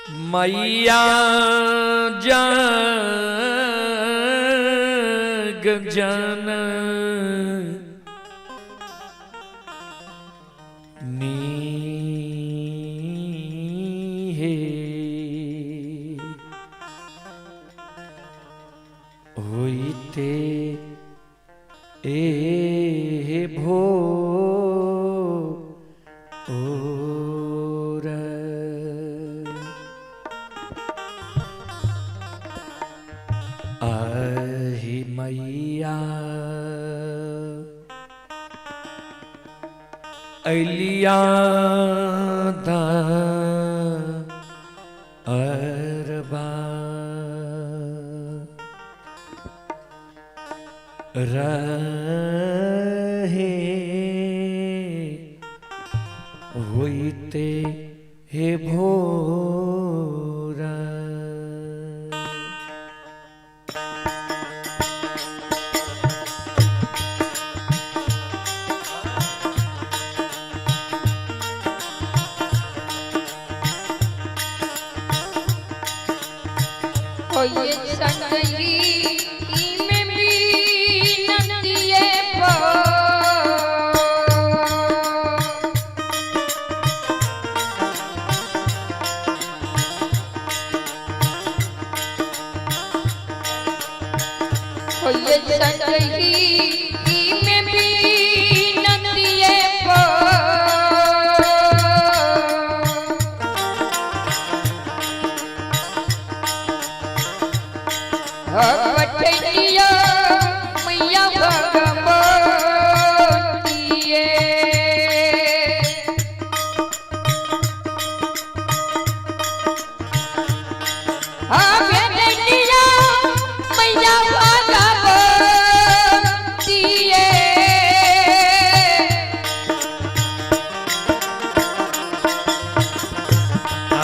मैया जग जन नी हे होइते ए भो ओर आहि मैया अलिया दा अरबा रहे होइते हे भोरा। होये संगही में बीनतिये पो। होये संगही में बीनतिये पो। पठैया मैया भगवतीये। भेटैया मैया भगवतीये।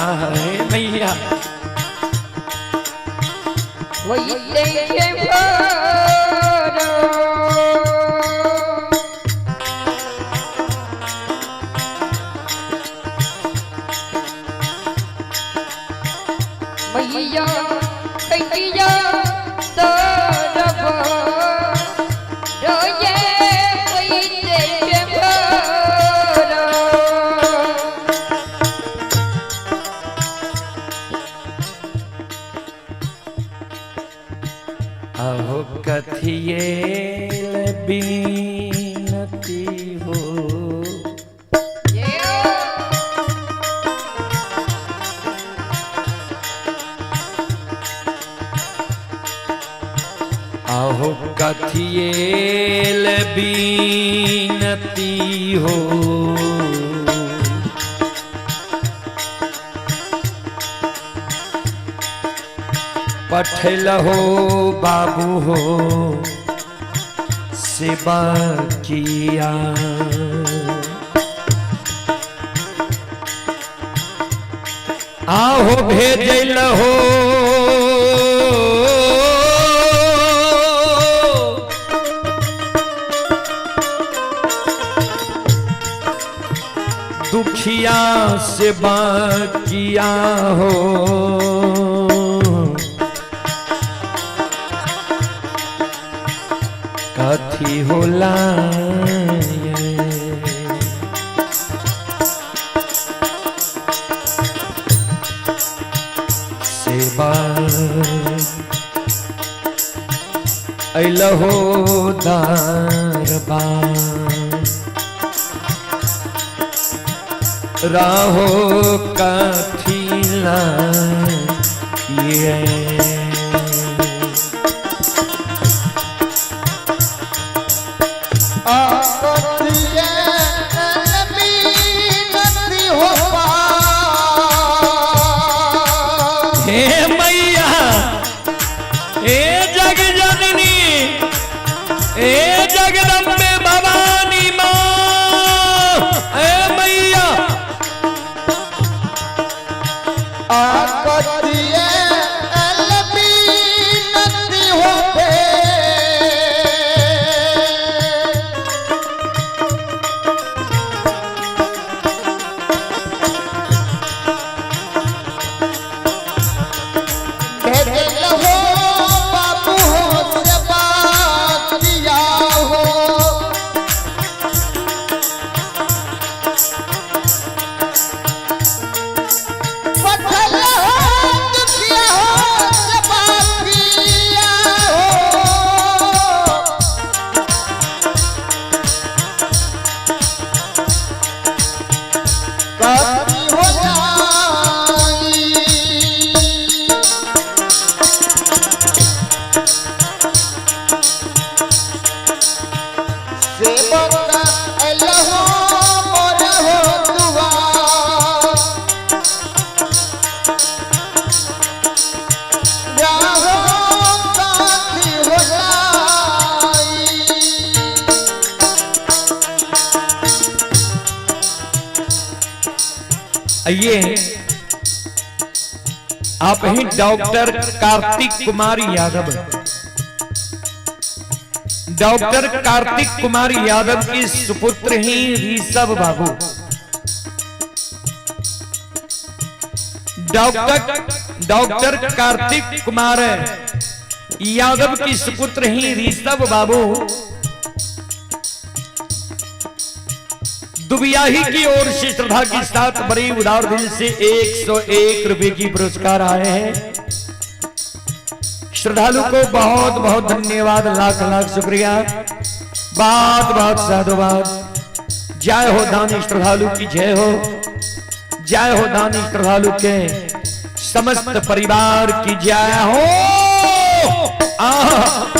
आहे मैया होइते के भोरो। मैया कैया तरब रोये होइते के भोरो। अहो कथिए बीनती हो। अहो कथिए बीनती हो। पठल हो बाबू हो सेवा किया। आहो भेजल हो दुखिया सेवा किया हो। कथी होला ये? सेवा अइलहो दरबार राहो कथिला ये। आकतिये बीनती हो पा। हे मैया हे जग जननी हे जगदम्बे भवानी माँ हे मैया। आकतिये कटनी हो जाई। सेवक अइलहो मोर हो दुआर, राहो काथी हो जाई। आइए आप ही डॉक्टर कार्तिक कुमार यादव, डॉक्टर कार्तिक कुमार यादव के सुपुत्र ही ऋषभ बाबू। डॉक्टर डॉक्टर कार्तिक कुमार यादव के सुपुत्र ही ऋषभ बाबू दुबियाही की ओर से श्रद्धा के साथ बड़ी उदार दिल से 101 रुपए की पुरस्कार आए हैं। श्रद्धालु को बहुत बहुत धन्यवाद, लाख लाख शुक्रिया, बहुत बहुत साधुवाद। जय हो दानी श्रद्धालु की जय हो, जय हो दानी श्रद्धालु के समस्त परिवार की जय हो। आह।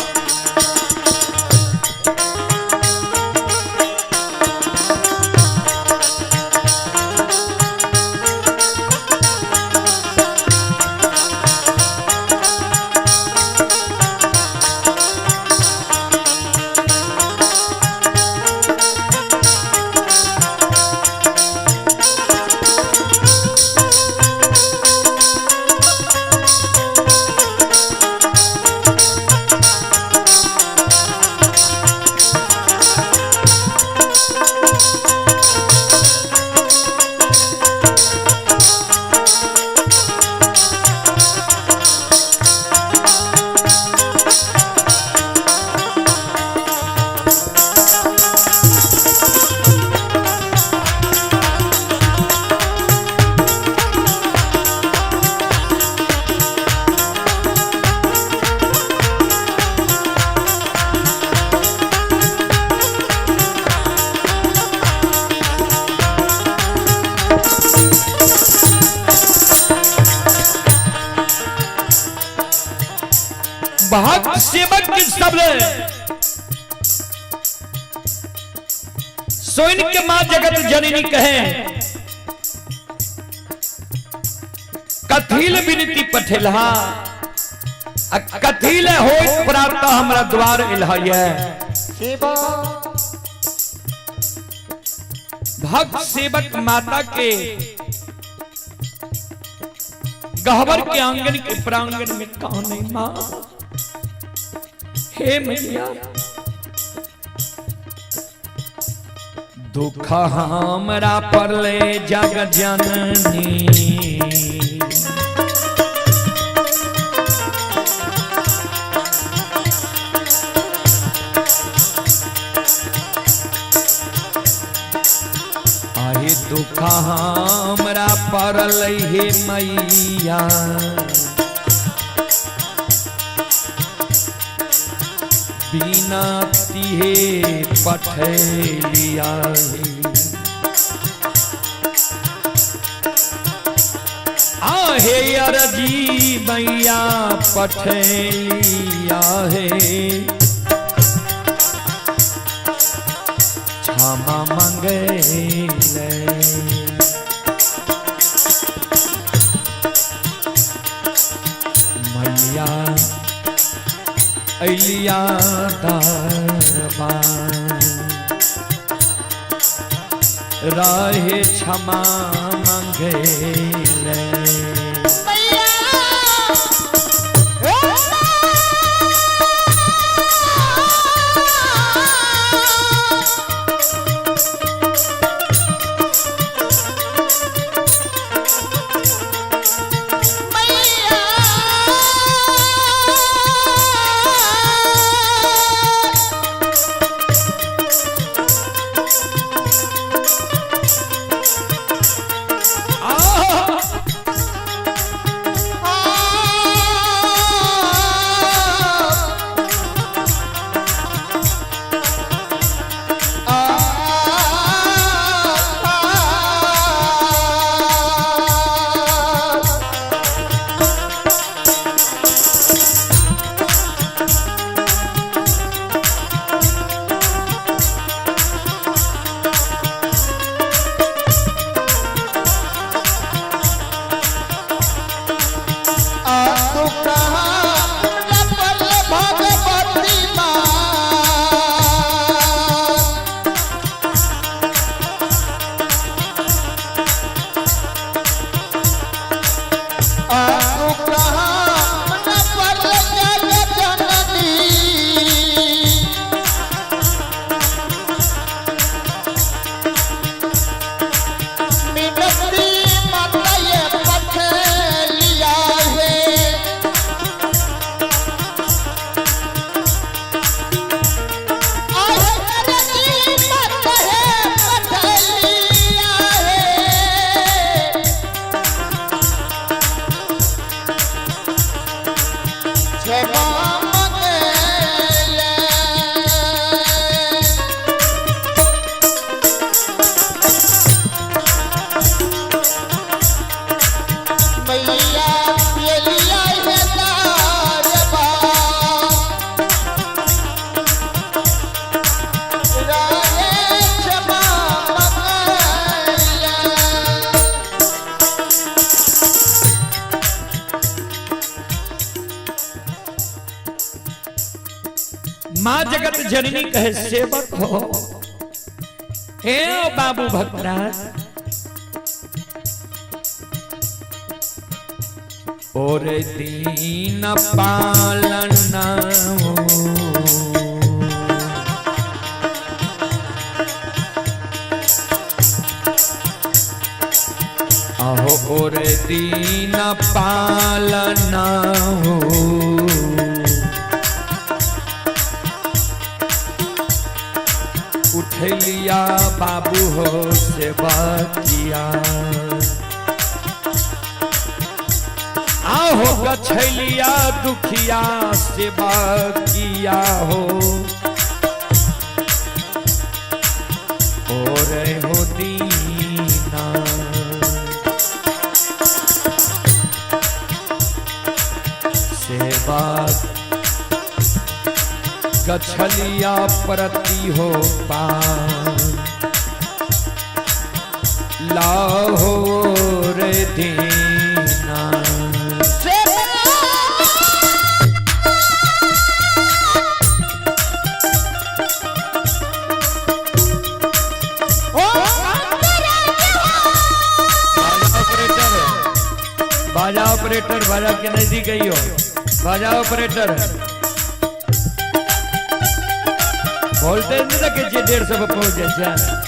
भक्त सेवक के शब्द सोइन के मां जगत जननी कहे, कथिल विनती पठेलहा आ कथिल होइत प्राप्त हमरा द्वार इलहये। शिवा भक्त सेवक माता के गहबर के आंगन के प्रांगण में कहा नहीं मां, हे मैया दुख हमरा पर ले जग जननी, आहे दुख हमरा पर ले हे मैया, बिना तिहे पठेलिया हे। आहे अरजी मैया पठेलिया हे, क्षमा मंगे ले। मैया अलिया दरबार राहे क्षमा मंगे ले। आह! जगत जननी कहे सेवक हो। हे बाबू भक्तराज, और दीन पालन हो, आहो और दीन पालन हो, उठ लिया बाबू हो सेवा किया। आहो गछलिया दुखिया सेवा किया हो, और हो दीना सेवा गछलिया प्रति हो पान लाहौर दीना। बाजा ऑपरेटर, बाजा के नजदीक गई हो बाजा ऑपरेटर। वोल्टेज नहीं रखे चाहिए 150 पर पहुंच जाए।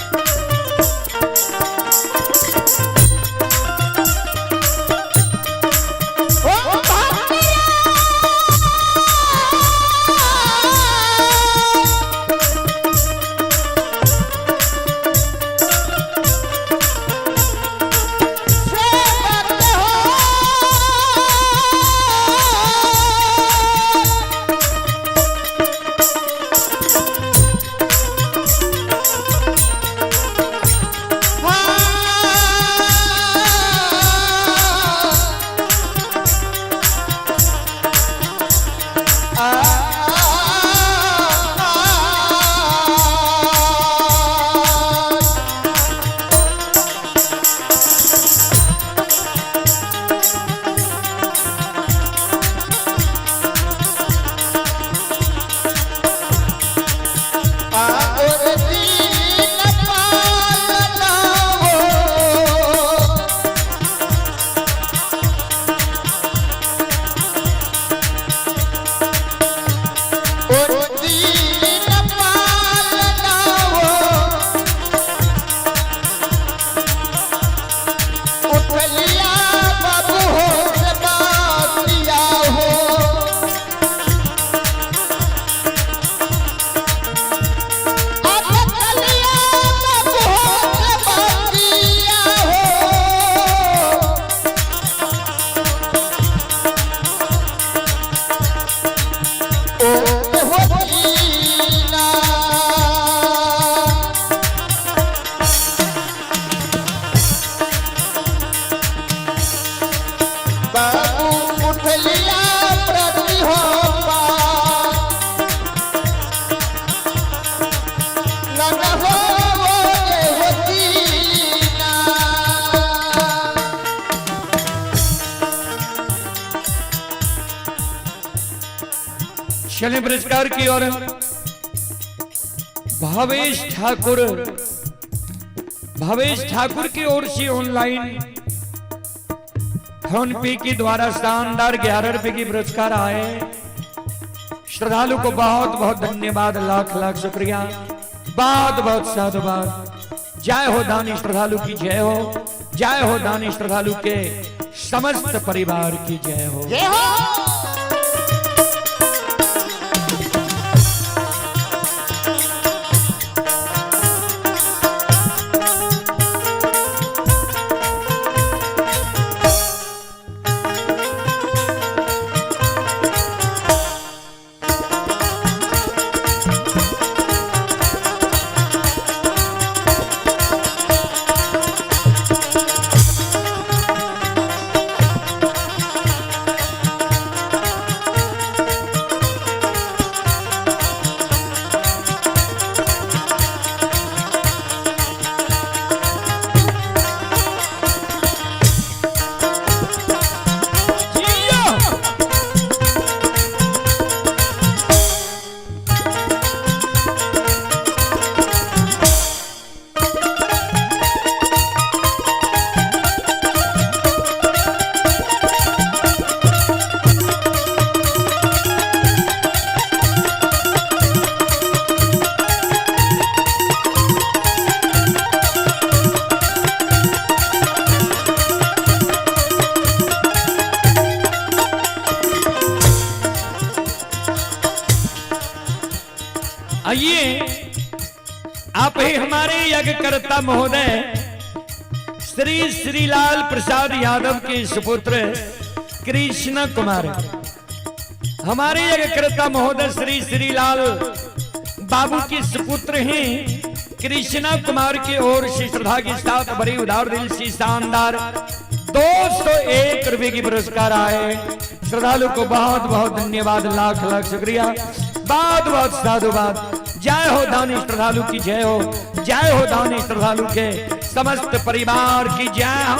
चलिए पुरस्कार की ओर। भावेश ठाकुर, भावेश ठाकुर की ओर से ऑनलाइन फोन पे के द्वारा शानदार 11 रुपए की पुरस्कार आए। श्रद्धालु को बहुत बहुत धन्यवाद, लाख लाख शुक्रिया, बहुत बहुत साधुवाद। जय हो दानी श्रद्धालु की जय हो, जय हो दानी श्रद्धालु के समस्त परिवार की जय हो। जय हो। यज्ञकर्ता महोदय श्री श्रीलाल प्रसाद यादव के सुपुत्र कृष्ण कुमार, हमारे यज्ञकर्ता महोदय श्री श्रीलाल बाबू के सुपुत्र हैं कृष्णा कुमार की ओर से श्रद्धा के साथ बड़ी उदार दिल से शानदार 201 रुपए की पुरस्कार आए। श्रद्धालु को बहुत बहुत धन्यवाद, लाख लाख शुक्रिया, बहुत बहुत साधुवाद। जय हो दानी श्रद्धालु की जय हो, जय हो दानी श्रद्धालु के समस्त परिवार की जय हो।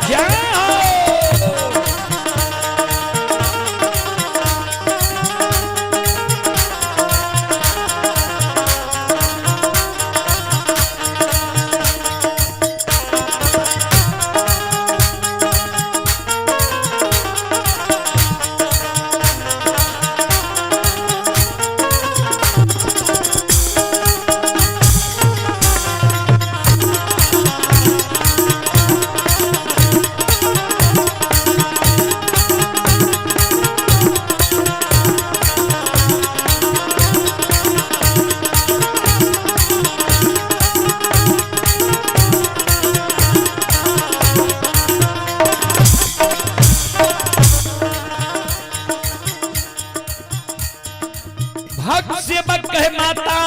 जय हो। भक्त से बक कहे माता,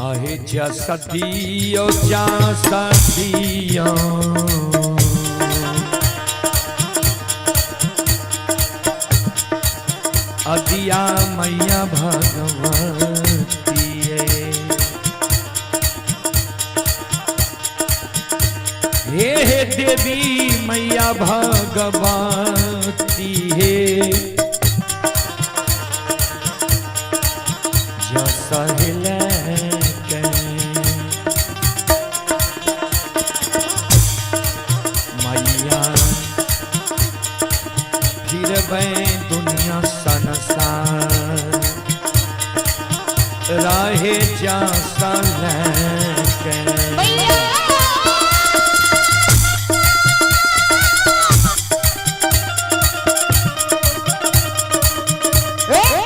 आहे जा सदियो जा सदियो, अदिया मैया भगवती हे हे देवी मैया भगवती हे, जसहले के मैया फिरबै दुनिया संसार रहे जसहले के। Yeah.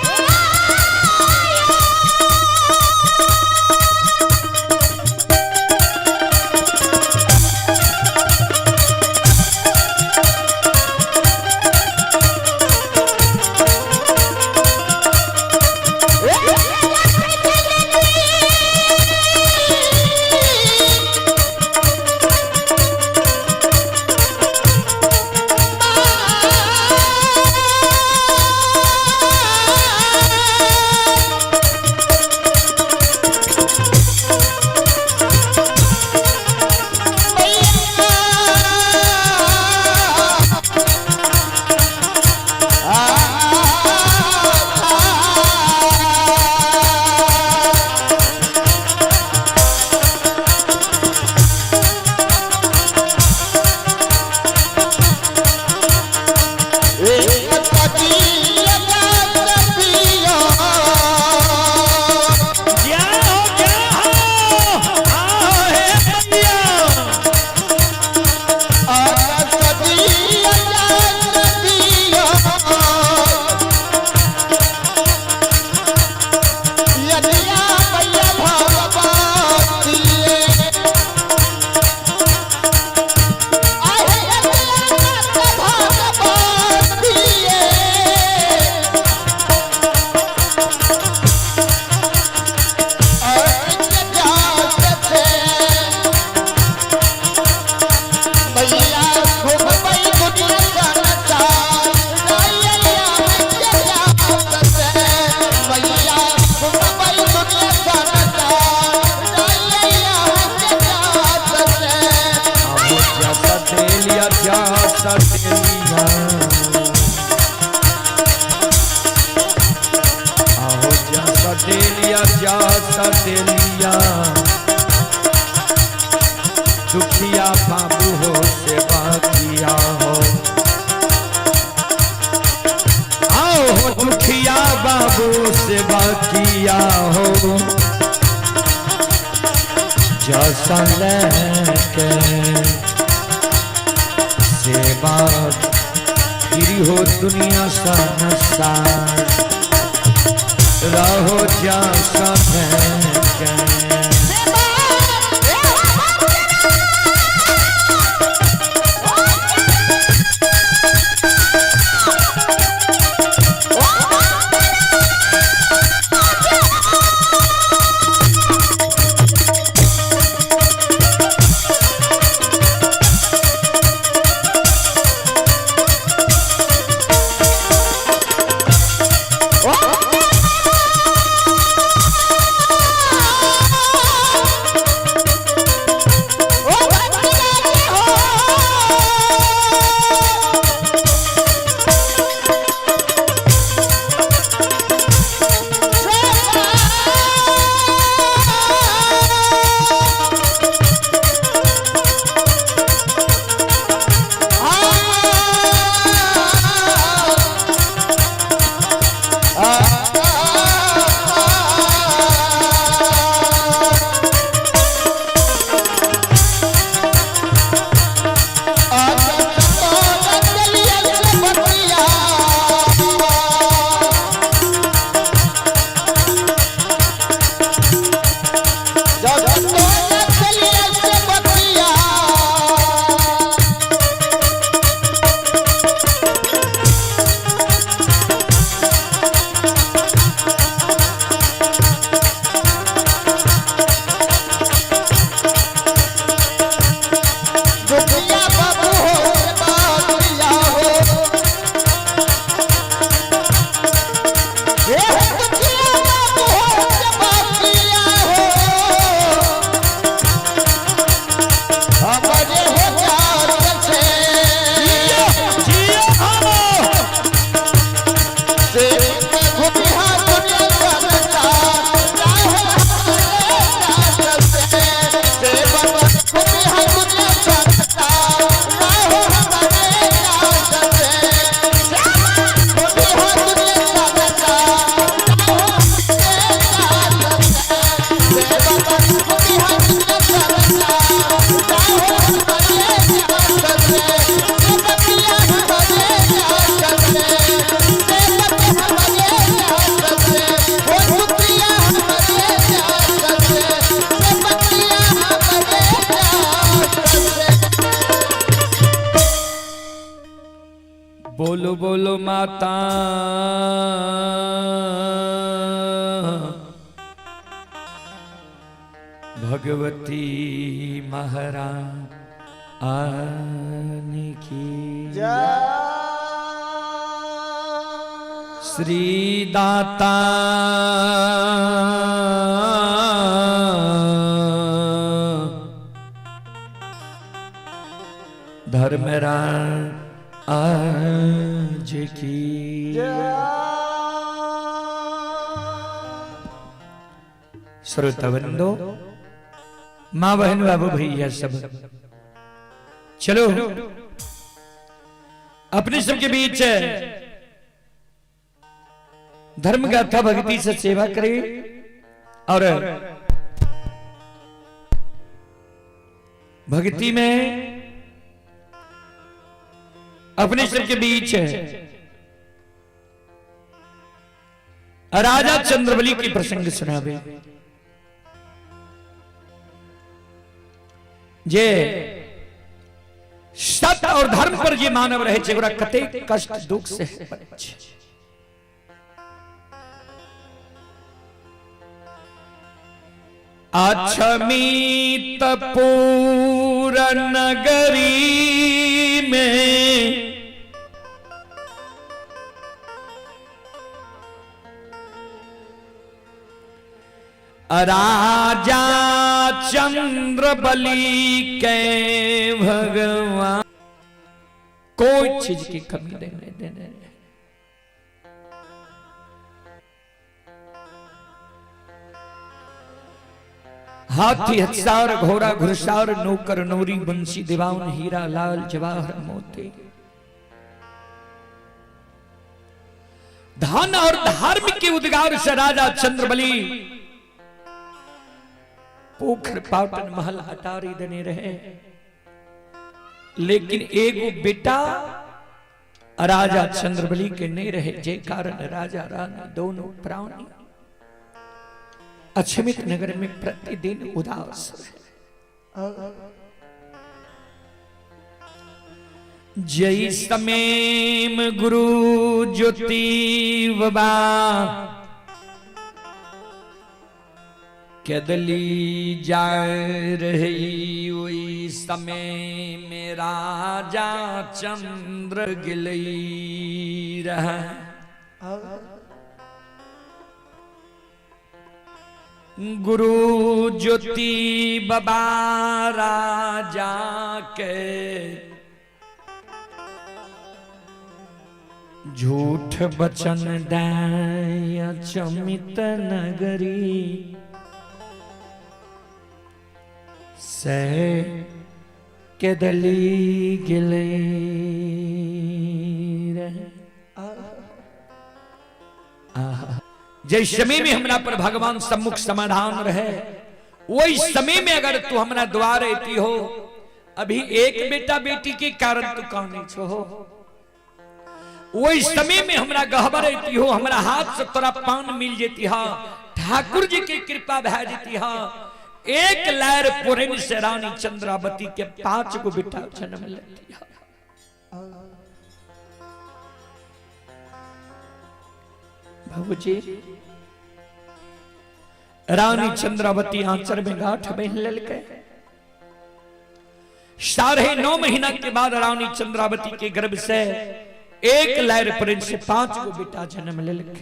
बतिया हो जैसा लेके सेवा फिरी हो दुनिया संसार रहो जैसा लेके। बोलो बोलो माता भगवती महारानी की श्री दाता धर्मराज की। श्रोतावृंदो, माँ बहन बाबू भैया सब, चलो अपने सबके बीच धर्म गाथा भक्ति से सेवा करें और भक्ति में अपने सबके बीच राजा चंद्रबली की प्रसंग सुनावे। जे सत्य और धर्म पर जे मानव रहे छे, ओकरा कतेक कष्ट दुख से पड़ै छै। अक्षमित पूर नगरी में राजा चंद्रबली के भगवान कोई चीज की कमी देने देने। हाथी हथसार घोड़ा घुड़सार नौकर नौरी बंसी दीवान हीरा लाल जवाहर मोती धन और धर्म के उद्गार से राजा चंद्रबली पोखर पाटन महल अटारी देने रहे, लेकिन एगो बेटा राजा चंद्रबली के नहीं रहे, जे कारण राजा रानी दोनों प्राणी अक्षमित नगर में प्रतिदिन उदास रहे। जय समेम गुरु ज्योति बाबा केदली जाय रही, ओई समय में राजा चंद्र गिलई रहा। गुरु ज्योति बाबा राजा के झूठ बचन दाय चमित नगरी से केदली गिले रहे। जय समय में हमरा पर भगवान सम्मुख समाधान रहे, वही समय में अगर तू हमरा द्वार ऐती हो, अभी एक बेटा बेटी के कारण तू काने छो, वही समय में हमरा गहबर ऐती हो, हमरा हाथ से तोरा पान मिल जेती हा, ठाकुर जी के कृपा भै जेती हा। एक लहर पुरन से रानी चंद्रावती के 5 गो बेटा जन्म लेती हा। बाबूजी रानी चंद्रावती आंचर में गांठ बहन ललके। 9.5 महीना के बाद रानी चंद्रावती के गर्भ से एक लहर प्रिंस से 5 गो बेटा जन्म ललके।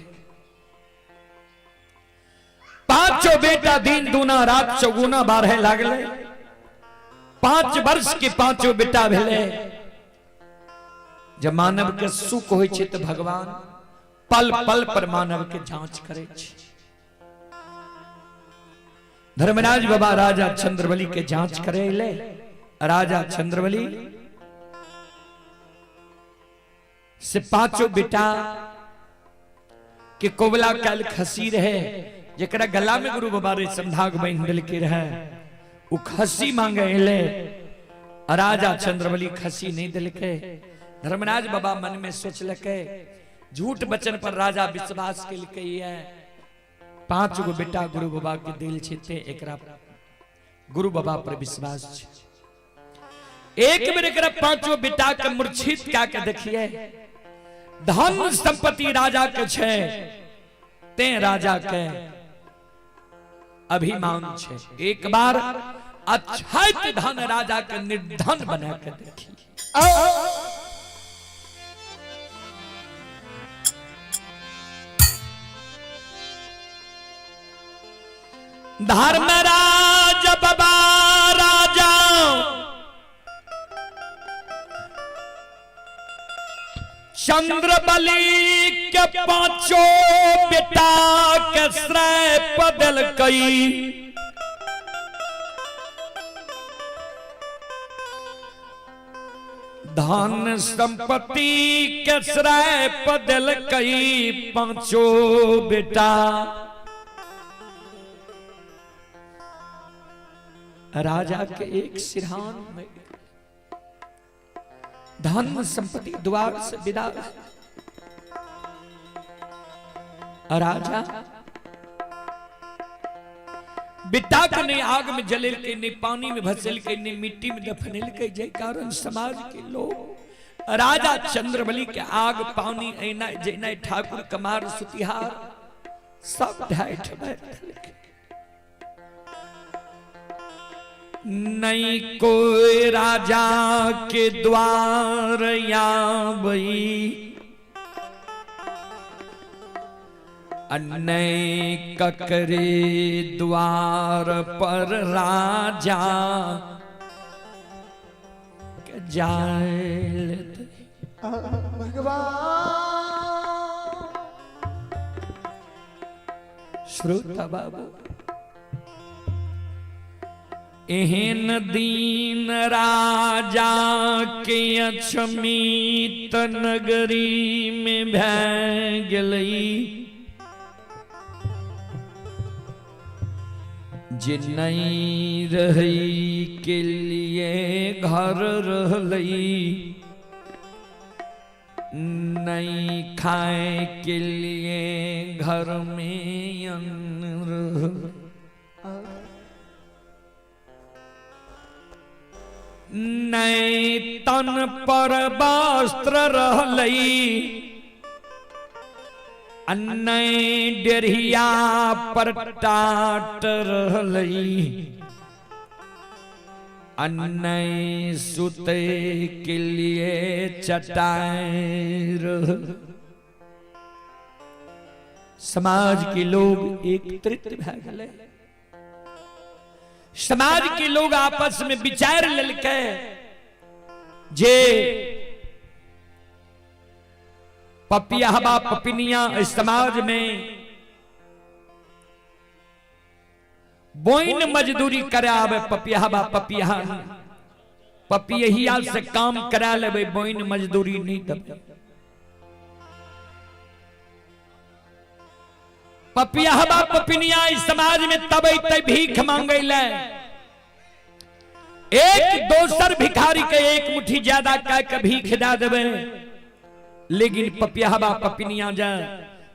5 बेटा दिन दूना रात चौगुना बारह लागले। 5 वर्ष के 5 बेटा भेले। जब मानव के सुख होय छै त भगवान पल पल पर मानव के जांच करे छै। धर्मराज बाबा राजा चंद्रबली के जांच करे ले। राजा चंद्रबली से 5 बेटा के कोबला काल खसी रहे, जकरा गला में गुरु बाबा रे समधाग बांध देलके रहे, उ खसी मांगे ले। राजा चंद्रबली खसी नहीं दिलके। धर्मराज बाबा मन में सोचलके झूठ वचन पर राजा विश्वास केलकै है। 5 गो बेटा गुरु बाबा के दिल छे, एकरा गुरु बाबा पर विश्वास छे। एक बेर एकरा 5 बेटा के मूर्छित क्या के देखिए, धन संपत्ति राजा के छे, ते राजा के अभिमान छे। एक बार अक्षय धन राजा के निर्धन बना के देखिए। धर्मराज बाबा राजा चंद्रबली के 5 बेटा के श्रेय बदल कई। धन संपत्ति के श्रेय बदल कई 5 बेटा। राजा के एक सिरहान में धन संपत्ति द्वार से विदा। राजा बेटा के नहीं आग में जलेल के, नहीं पानी में भसेल के, नहीं मिट्टी में दफनेल के, जय कारण समाज के लोग राजा चंद्रबली के आग पानी ऐना जैना ठाकुर कमार सुतिहार सब ढाई ठबार। नहीं कोई राजा के द्वार आबई, नहीं ककरे द्वार पर राजा के जायल। भगवान श्रोता बाबू एहन दीन राजा के अक्षमित नगरी में भै गेलै जे नहीं रहै के लिए घर रहलै, नहीं खाए के लिए घर में अन्न रह, नहीं तन पर वस्त्र रहलै, नहीं डेढ़िया पर टाट रहलै, नहीं सुते के लिए चटाई रह। समाज के लोग एकत्रित भए गेलै। समाज के लोग आपस में विचार लेलकै जे पपियाहबा पपिनिया समाज में बोइन मजदूरी करावे, पपियाहबा पपिया पपियहिया से काम करा लेबै, बोइन मजदूरी नहीं देबै। पपियाहबा पपिनिया इस समाज में तब अतै भीख मांगे ले, एक दोसर भिखारी के एक मुट्ठी ज्यादा कह के भीख दे देबै, लेकिन पपियाहबा पपिनिया जा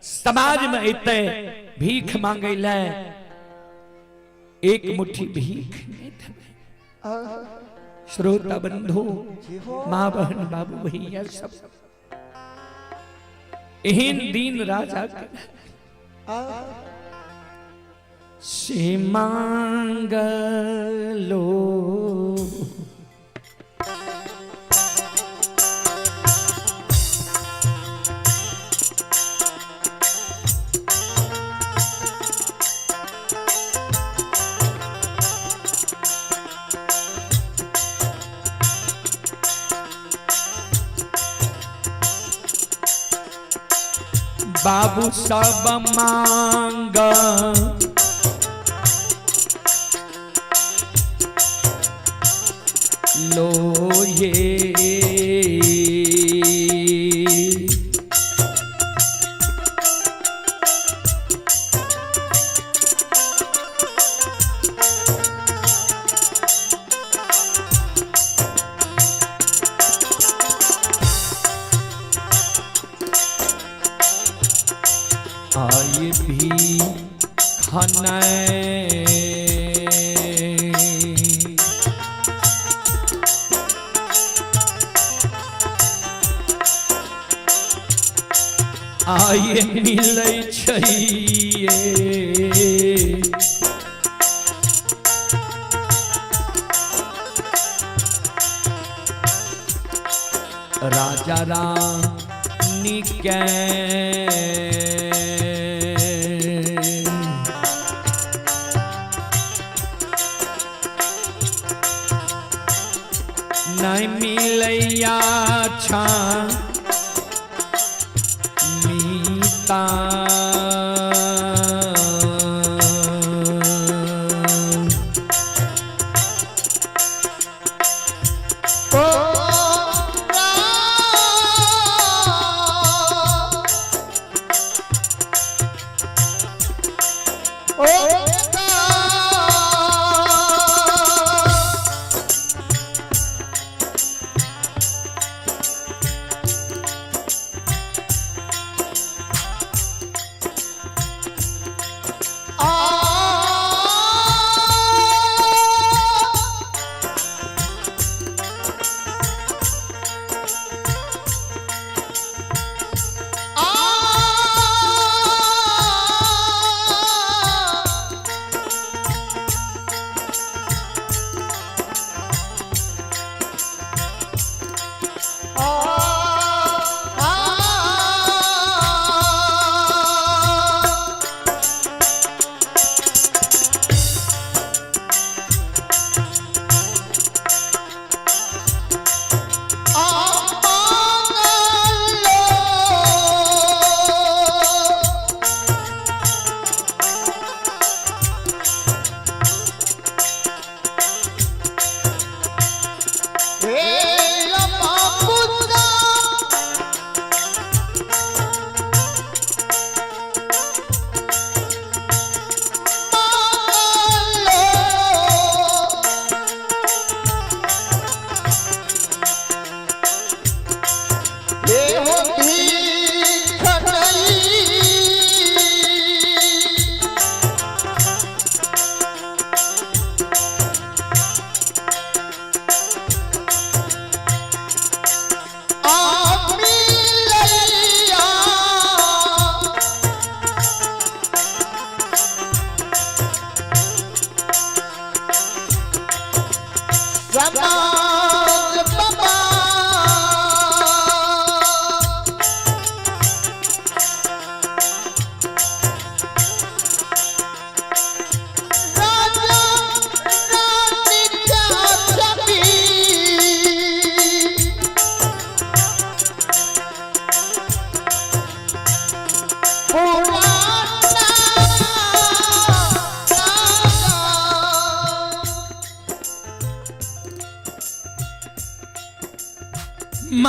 समाज में अतै भीख मांगे ले, एक मुट्ठी भीख नहीं देबै। श्रोता बंधु, माँ बहन बाबू भैया सब, एहन दिन राजा के से मांगलो बाबू सब मांग लो ये आए भी खाना आए मिलै छैये राजा रानी के नहीं मिलैया छा मीता ओ आ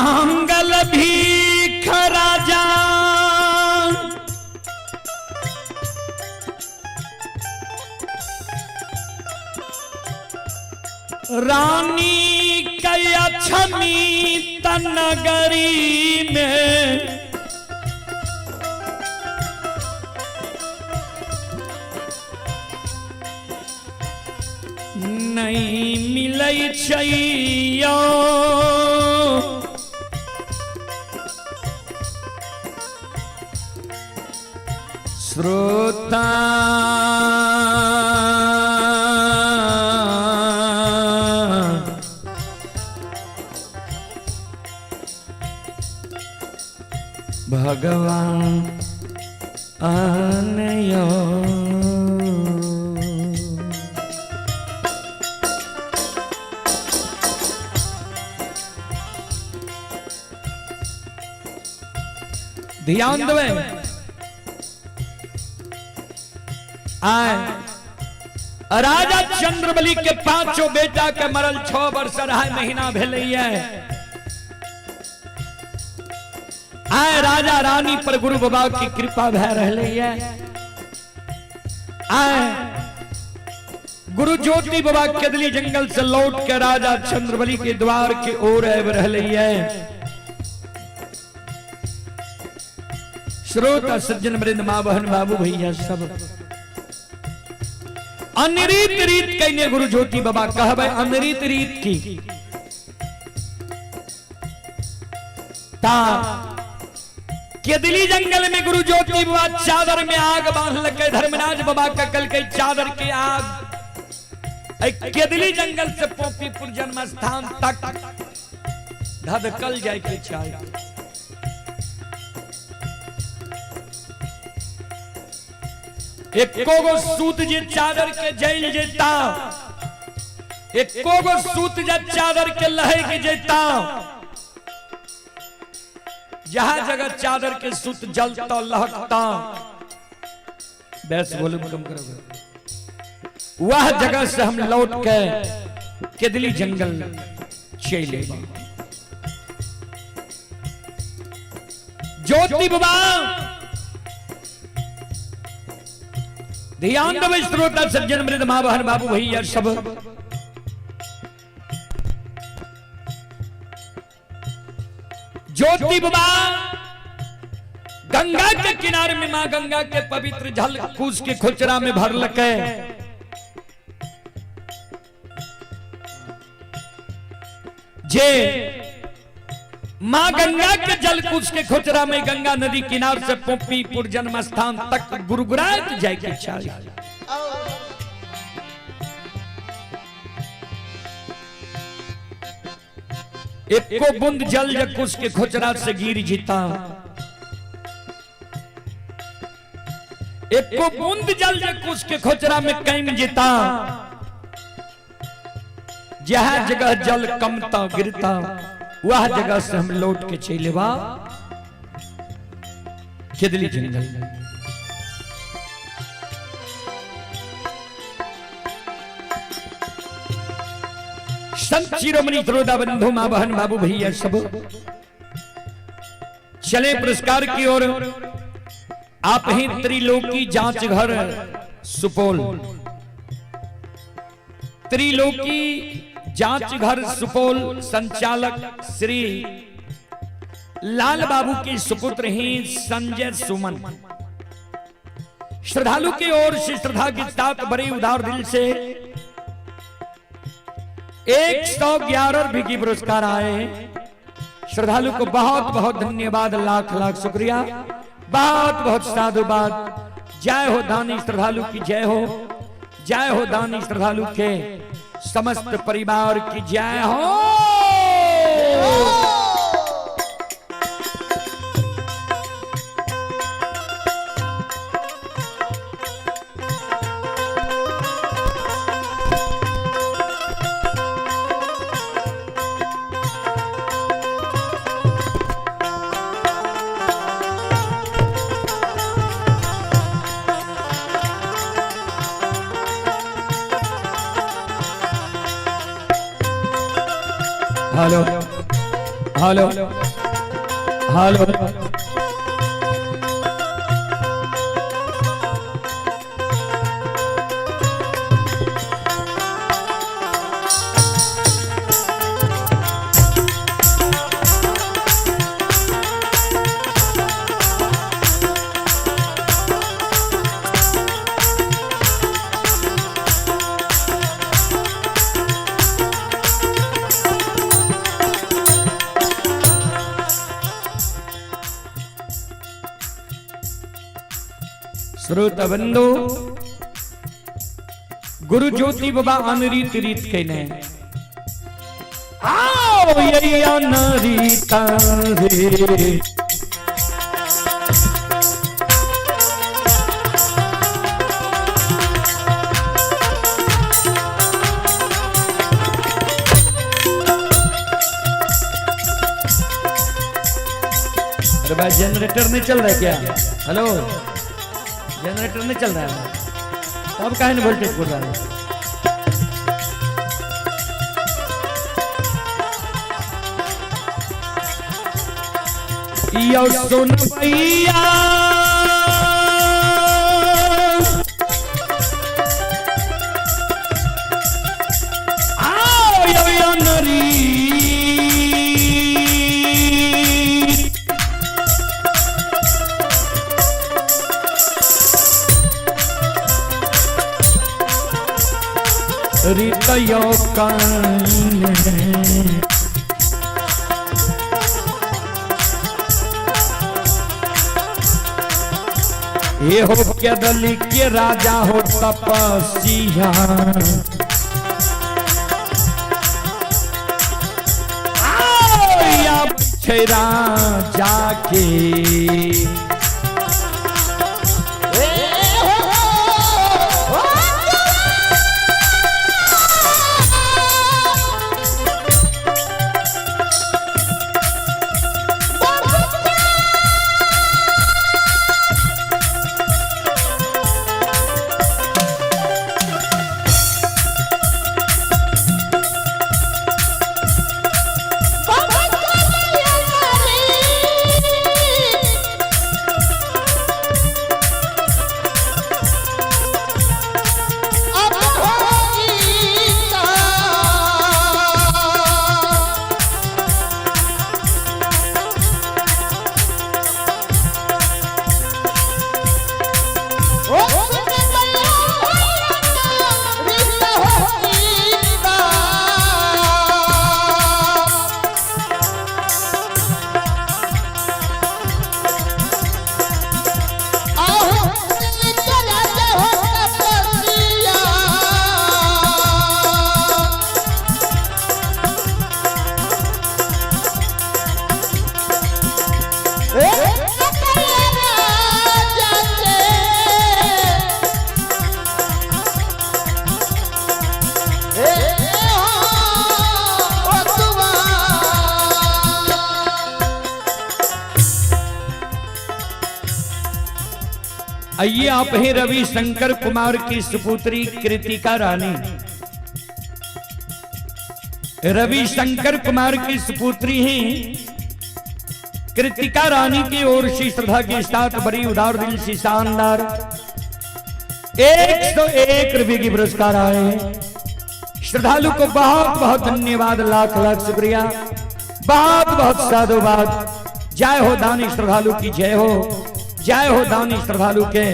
मांगल भीख राजा रानी कयछमी तनगरी में नहीं मिलै छैयो। श्रोता भगवान आनयो। ध्यान देवे आए राजा चंद्रबली के पांचों बेटा के मरल 6 वर्ष 2.5 महीना भेलैया। आए राजा रानी पर गुरु बाबा की कृपा भय रहलैया। आए गुरु ज्योति बाबा केदली जंगल से लौट के राजा चंद्रबली के द्वार के ओर आबि रहलैया। श्रोता सज्जन वृंद माँ बहन बाबू भैया सब अनरीत रीत कहने गुरु ज्योति बाबा कहबे अनरीत रीत की ता केदली जंगल में गुरु ज्योति बाबा चादर में आग बांध लके धर्मराज बाबा का कल के चादर के आग केदली जंगल से पोपीपुर जन्म स्थान तक धधकल जाए के चाहे। एको गो सूत जे चादर के जल जेता, एको गो सूत जे चादर के लहे के जेता, जहां जगह चादर के सूत जलता लहकता, बस वॉल्यूम कम करो, वह जगह से हम लौट के केदली जंगल चले। ज्योति बाबा ध्यान देवे श्रोता सज्जन वृद्ध माँ बहन बाबू भैया सब ज्योति बाबा गंगा के किनारे में मां गंगा के पवित्र जल कूस के खोचरा में भर लके जे मां गंगा के जल कुश के खोचरा में गंगा नदी किनार से पोपीपुर जन्म स्थान तक गुरगुरात जाए के चाही। एको बूंद जल जे कुश के खोचरा से गिर जीता, एको बूंद जल जे कुश के खोचरा में कम जीता, जहां जगह जल कमता गिरता वह जगह से हम लौट के चले बा केदली जंगल। संत शिरोमणि श्रोता बंधु मां बहन बाबू भैया सब चले पुरस्कार की ओर। आप ही त्रिलोकी जांच घर सुपौल, त्रिलोकी जांच घर सुपौल संचालक श्री लाल बाबू के सुपुत्र हैं संजय सुमन। श्रद्धालु की ओर से श्रद्धा के साथ बड़े उदार दिल से 111 रुपये की पुरस्कार आए। श्रद्धालु को बहुत बहुत धन्यवाद, लाख लाख शुक्रिया, बहुत बहुत साधुवाद। जय हो दानी श्रद्धालु की जय हो, जय हो दानी श्रद्धालु के समस्त परिवार की जय हो। Hello Hello hello. श्रोता बंधु, गुरु ज्योति बाबा अनरीत रीत कहने आओ यही अनरीत रे। अरे भाई जनरेटर नहीं चल रहा है क्या? हेलो, जनरेटर नहीं चल रहा है तब काहे नहीं वोल्टेज बोल रहा है? यो सुन भैया आओ यो यो नरी रितयो कान ये हो केरल के राजा हो तपस्या आओ छै राजा के। आइए आप हैं रवि शंकर कुमार की सुपुत्री कृतिका रानी। रवि शंकर कुमार की सुपुत्री हैं कृतिका रानी की ओर से श्रद्धा के साथ बड़ी उदार दिल से शानदार 101 रुपए की पुरस्कार आए हैं। श्रद्धालु को बहुत बहुत धन्यवाद, लाख लाख शुक्रिया, बहुत बहुत साधुवाद। जय हो दानी श्रद्धालु की जय हो, जय हो दानी श्रद्धालु के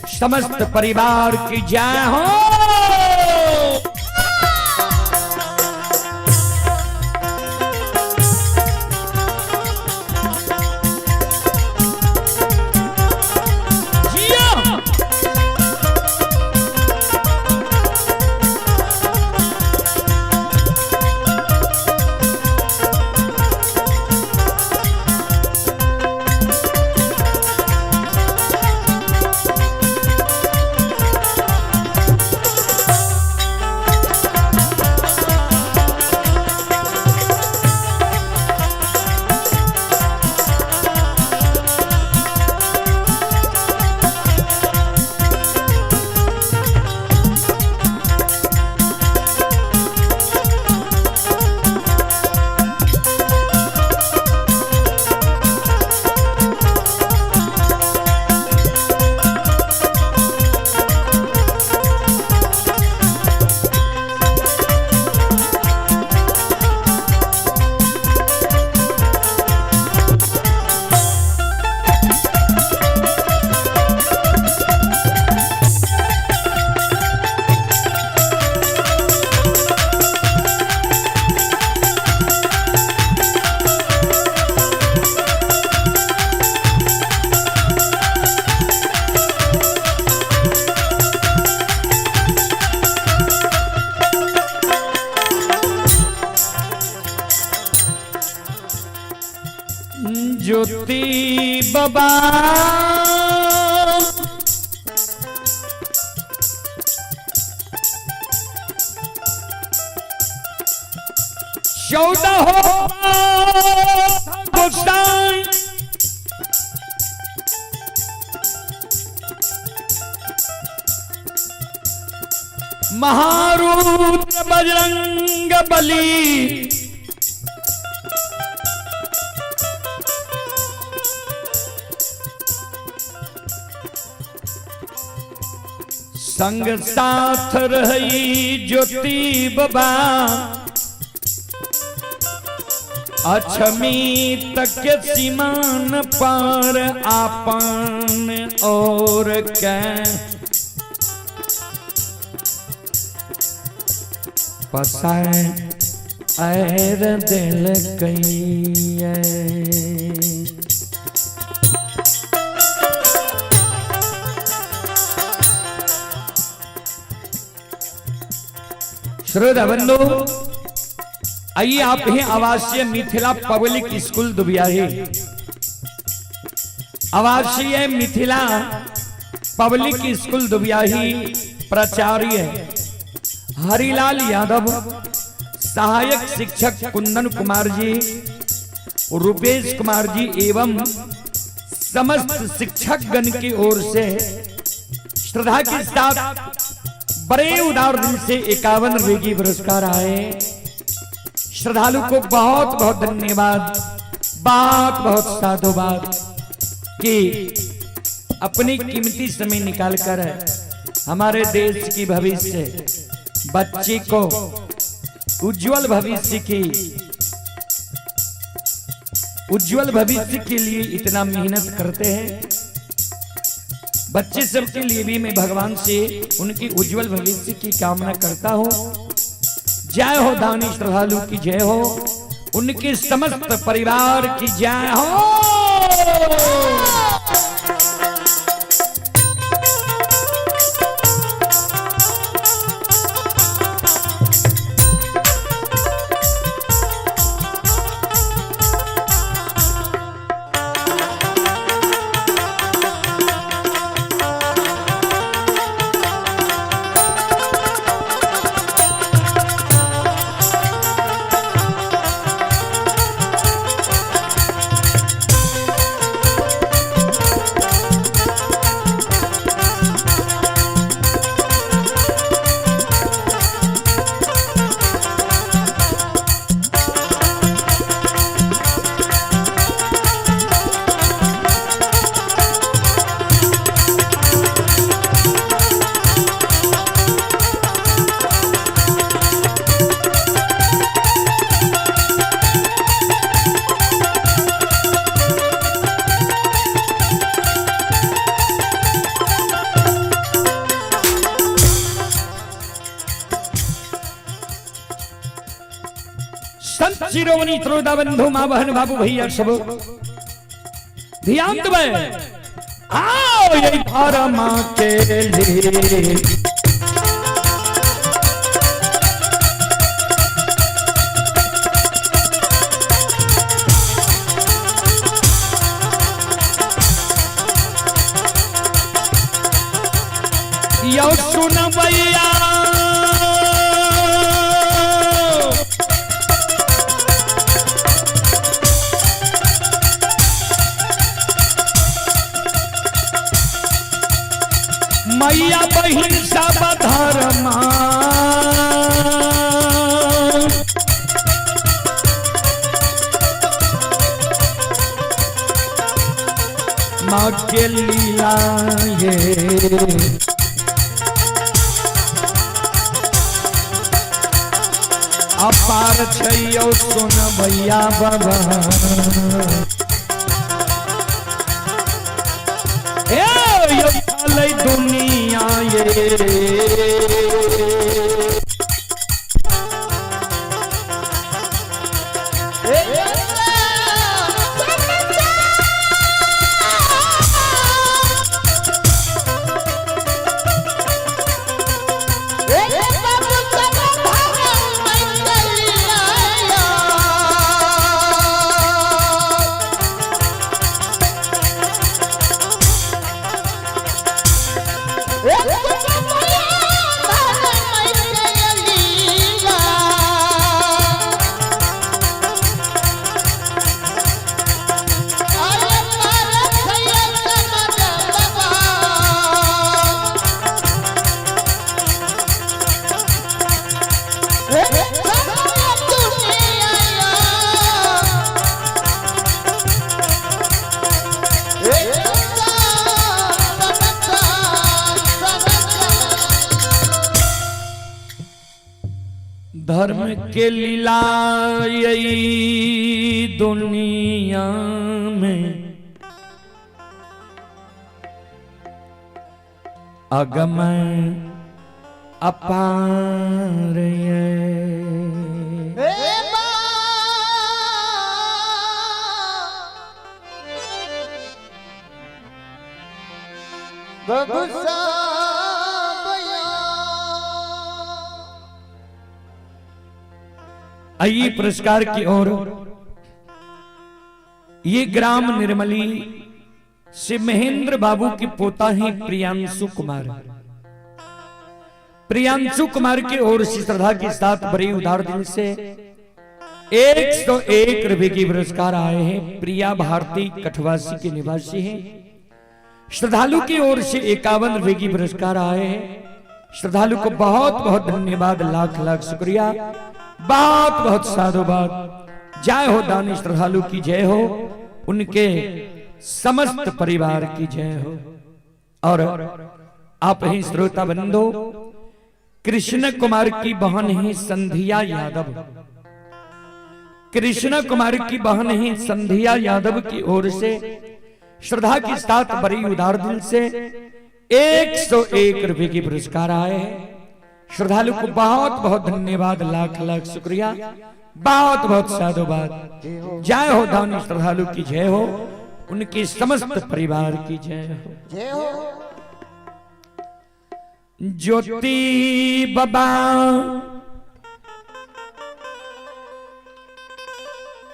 समस्त परिवार की जय हो। बाबा। 14 हो गोसाई महारुद्र बजरंग बली संग साथ रही ज्योति बाबा अछमी तक के सीमान पर आपन और के पसाए ऐर दिल कई। श्रोता बंधु, आइए आप ही आवासीय मिथिला पब्लिक स्कूल दुबियाही, आवासीय मिथिला पब्लिक स्कूल दुबियाही प्राचार्य हरिलाल यादव, सहायक शिक्षक कुंदन कुमार जी, रुपेश कुमार जी एवं समस्त शिक्षक गण की ओर से श्रद्धा के साथ बड़े उदार दिल से 51 रुपए की पुरस्कार आए। श्रद्धालु को बहुत बहुत धन्यवाद, बहुत बहुत साधुवाद कि अपनी कीमती समय निकालकर हमारे देश की भविष्य बच्चे को उज्जवल भविष्य की उज्जवल भविष्य के लिए इतना मेहनत करते हैं। बच्चे सबके लिए भी मैं भगवान से उनकी उज्जवल भविष्य की कामना करता हूं। जय हो दानी श्रद्धालु की जय हो, उनके समस्त परिवार की जय हो। संत शिरोमणि श्रोता बंधु माँ बहन बाबू भैया सब ध्यान दे, आओ ये धर्म के लिए यो सुन भैया मैया बहिन सब धर्मा माँ के लीला ये अपार छैयो सुन भैया बाबा। ए यो दुनिया ये धर्म के लीला यही दुनिया में अगम अपार ये। आइए पुरस्कार की ओर। ये ग्राम निर्मली से महेंद्र बाबू के पोता हैं प्रियांशु कुमार। प्रियांशु कुमार की ओर से श्रद्धा के साथ बड़े उदार दिल से 101 रुपए की पुरस्कार आए हैं। प्रिया भारती कठवासी के निवासी हैं। श्रद्धालु की ओर से 51 रुपए की पुरस्कार आए हैं। श्रद्धालु को बहुत बहुत धन्यवाद, लाख लाख शुक्रिया, बहुत बहुत साधुवाद। जय हो दानी श्रद्धालु की जय हो, उनके समस्त परिवार की जय हो। और आप ही श्रोता बंधु, कृष्ण कुमार की बहन है संध्या यादव। कृष्ण कुमार की बहन है संध्या यादव की ओर से श्रद्धा के साथ बड़ी उदार दिल से 101 रुपए की पुरस्कार आए हैं। श्रद्धालु को बहुत बहुत धन्यवाद, लाख लाख शुक्रिया, बहुत बहुत साधुवाद। जय हो दानी श्रद्धालु की जय हो, उनके समस्त परिवार की जय हो। जय हो। ज्योति बाबा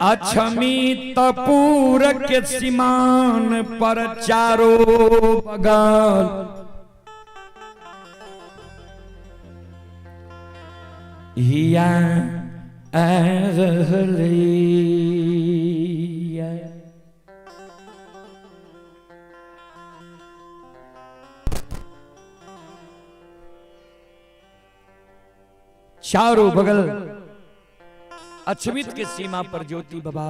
अछमी तपूर के सीमान पर चारों बगल हिया रहलिया। चारों बगल अछमित के सीमा पर ज्योति बाबा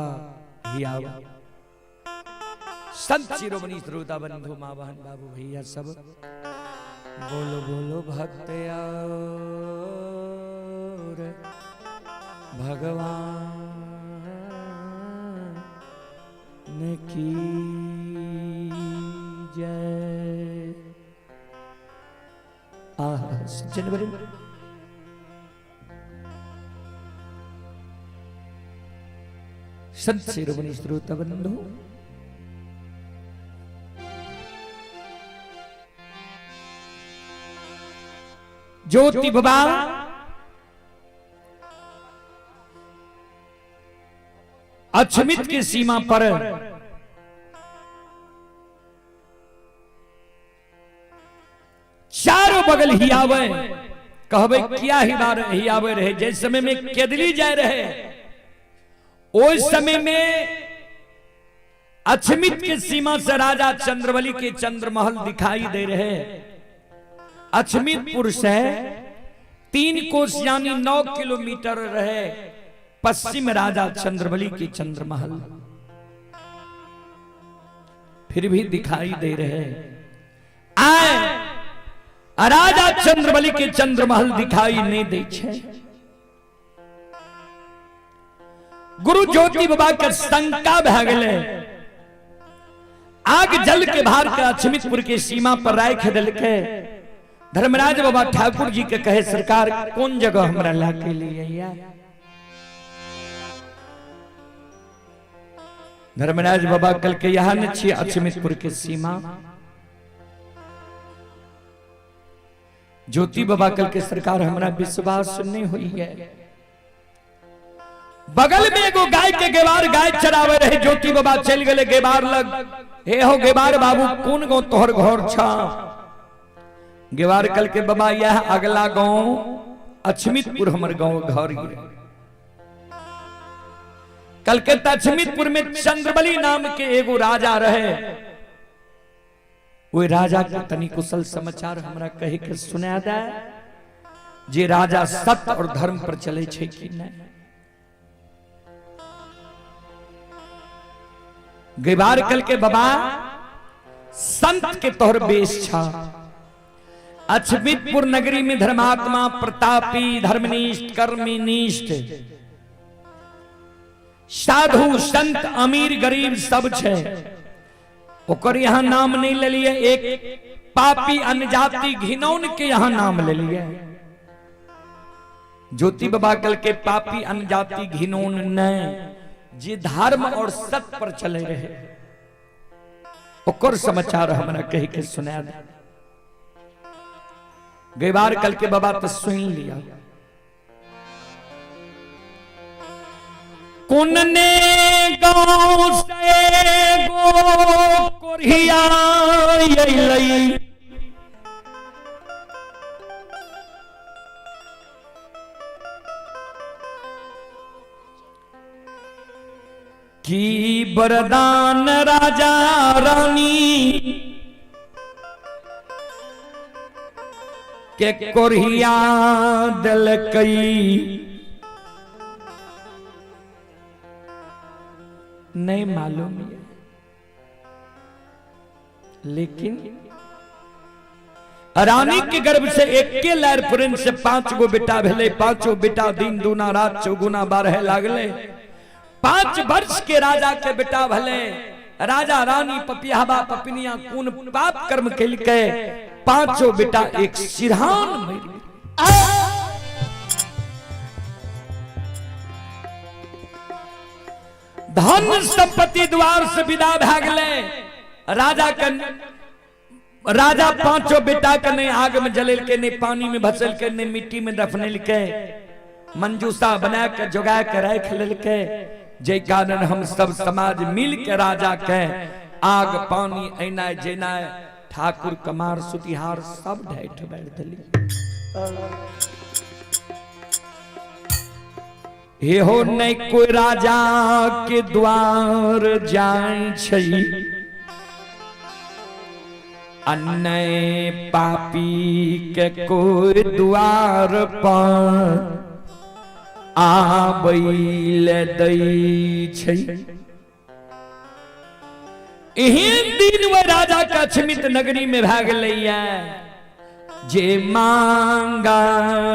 हिया। संत शिरोमणि श्रोता बंधु माँ बहन बाबू भैया सब बोलो बोलो भक्त और भगवान की जय। आह जनवरी संत शिरोमणि श्रोता बंधु ज्योति बाबा अछमित की सीमा पर चारों बगल ही आवे। कहबे क्या ही बार ही आवे रहे। जैसे समय में केदली जाए रहे उस समय में अछमित की सीमा से राजा चंद्रबली के चंद्रमहल दिखाई दे रहे। अछमितपुर से 3 कोस यानी 9 किलोमीटर रहे पश्चिम राजा चंद्रबली के चंद्रमहल, फिर भी दिखाई दे रहे। आए राजा चंद्रबली के चंद्रमहल दिखाई नहीं दे छे। गुरु ज्योति बाबा के शंका भै गेलै। आग जल के भार के अछमितपुर के सीमा पर राख देलकै। धर्मराज बाबा ठाकुर जी के कहे सरकार कौन जगह हमरा ला के लिए। धर्मराज बाबा कल के यहाँ न छी अछमितपुर के सीमा। ज्योति बाबा कल के सरकार हमरा विश्वास नहीं हुई है। बगल में एगो गाय के गेवार गाय चरावे रहे। ज्योति बाबा चल गए गेवार लग। हे हो गेवार बाबू कौन गो तोहर घर छा? गेवार कल के बाबा यह अगला गांव अछमितपुर हमर गांव घर ये। कल के अछमितपुर में चंद्रबली नाम के एगो राजा रहे। वो राजा के तनी कुशल समाचार हमरा कहे के सुना दे जे राजा सत्य और धर्म पर चले छे कि नहीं। गेवार कल के बाबा संत के तोहर बेश छा। अछमितपुर नगरी में धर्मात्मा प्रतापी धर्मनिष्ठ कर्मनिष्ठ साधु संत अमीर गरीब सब छे। ओकर यहाँ नाम नहीं ले लिए, एक पापी अनजाति घिनौन के यहाँ नाम ले लिए। ज्योति बाबा कल के पापी अनजाति घिनौन नहीं, जे धर्म और सत्य पर चले रहे ओकर समाचार हमरा कह के सुना दे। गैबार कल के बाबा तो सुन लिया। कुन ने गांव से गो कोरिया अइलई, की वरदान राजा रानी के कोरिया दिलकई। नहीं मालूम है, लेकिन रानी के गर्भ से एक के लैर पुरन से 5 गो बेटा भेले। पांचों बेटा दिन दूना रात चौगुना बारह लागले। 5 वर्ष के राजा के बेटा भले। राजा रानी पपियाबा पपिनिया कोन पाप कर्म केलकै, पांचों बेटा एक सिरहान मरि गेल। धन संपत्ति द्वार से विदा भए गेलै। राजा के राजा पांचों बेटा के नहीं आग में जलेलकै, नहीं पानी में भसेलकै, नहीं मिट्टी में दफनेलकै। मंजूसा बना के जोगा के राख लेलकै। जे कारण हम सब समाज मिल के राजा के आग पानी ऐनाय जेनाय ठाकुर कमार सुतिहार सब ढैठ बैठ दिली। हे हो नहीं कोई राजा के द्वार जाय छै, अन्य पापी के कोई द्वार पर आबैल दै छै। एहन दिन वह राजा के अछमित नगरी में भए गेलैया जे मांगा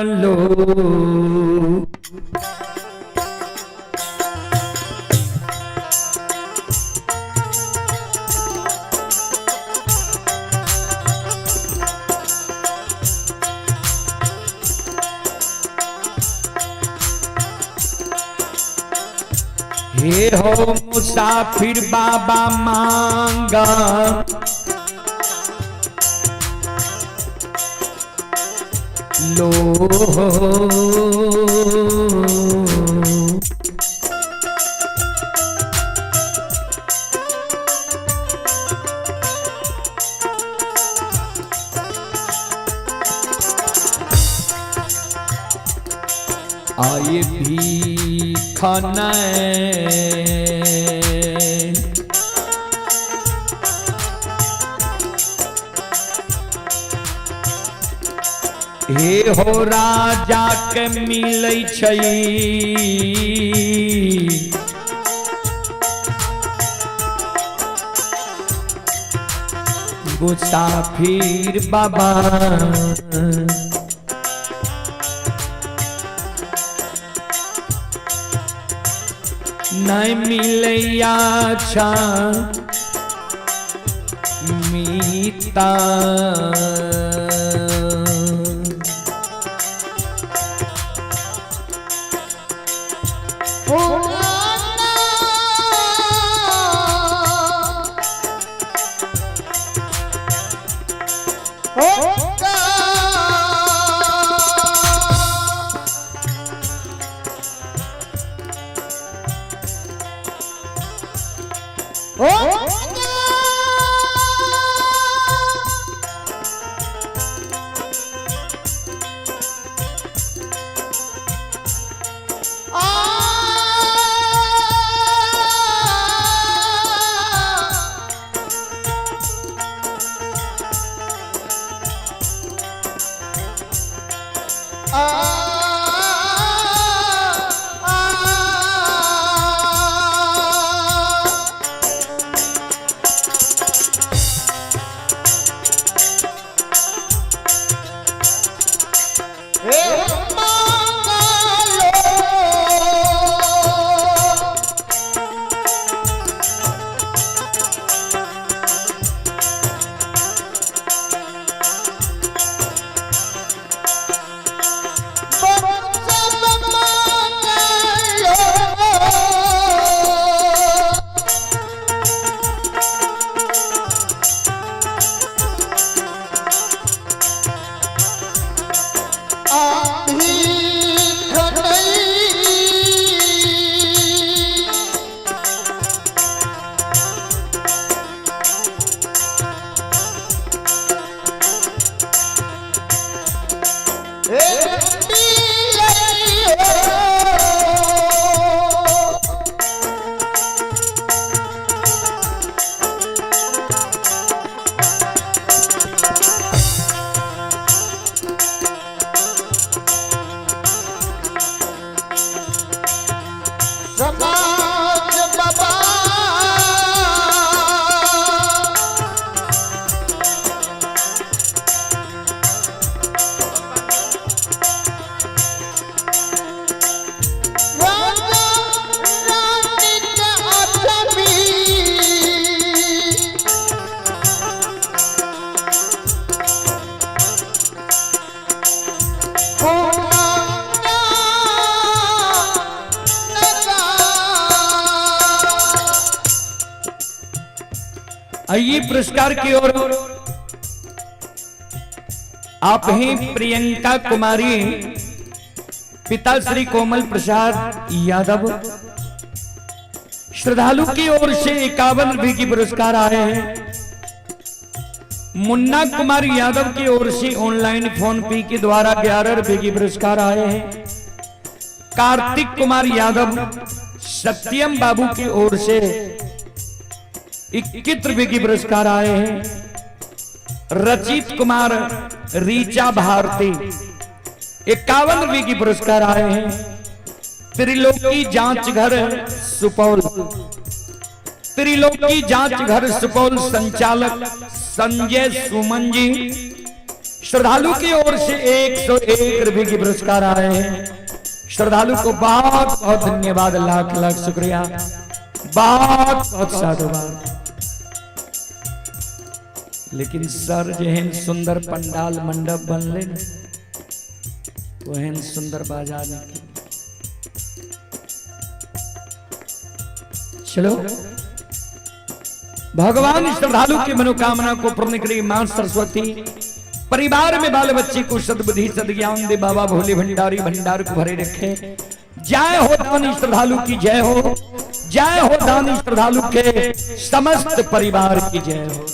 लो हे हो मुसाफिर बाबा मांगा लो। आए भी खाना हे हो राजा के मिलै छै, मुसाफिर बाबा नहीं मिलैया अच्छा मीता। ये पुरस्कार की ओर आप ही प्रियंका कुमारी, पिता श्री कोमल प्रसाद यादव, श्रद्धालु की ओर से 51 रुपए की पुरस्कार आए हैं। मुन्ना कुमार यादव की ओर से ऑनलाइन फोन पे के द्वारा 11 रुपए की पुरस्कार आए हैं। कार्तिक कुमार यादव सत्यम बाबू की ओर से 21 रुपए की पुरस्कार आए हैं। रचित कुमार रीचा भारती 51 रुपए की पुरस्कार आए हैं। त्रिलोकी जांच घर सुपौल, त्रिलोकी जांच घर सुपौल संचालक संजय सुमन जी, श्रद्धालु की ओर से 101 रुपए की पुरस्कार आए हैं। श्रद्धालु को बहुत बहुत धन्यवाद, लाख लाख शुक्रिया, बहुत बहुत साधुवाद। लेकिन सर जेहन सुंदर पंडाल मंडप बनले ने, ओहन सुंदर बाजार निकले। चलो भगवान श्रद्धालु की मनोकामना को पूर्ण करे मां सरस्वती। परिवार में बाल बच्चे को सद्बुद्धि सद्ज्ञान दे बाबा भोले भंडारी भंडार को भरे रखे। जय हो दानी श्रद्धालु की जय हो, जय हो दानी श्रद्धालु के समस्त परिवार की जय हो।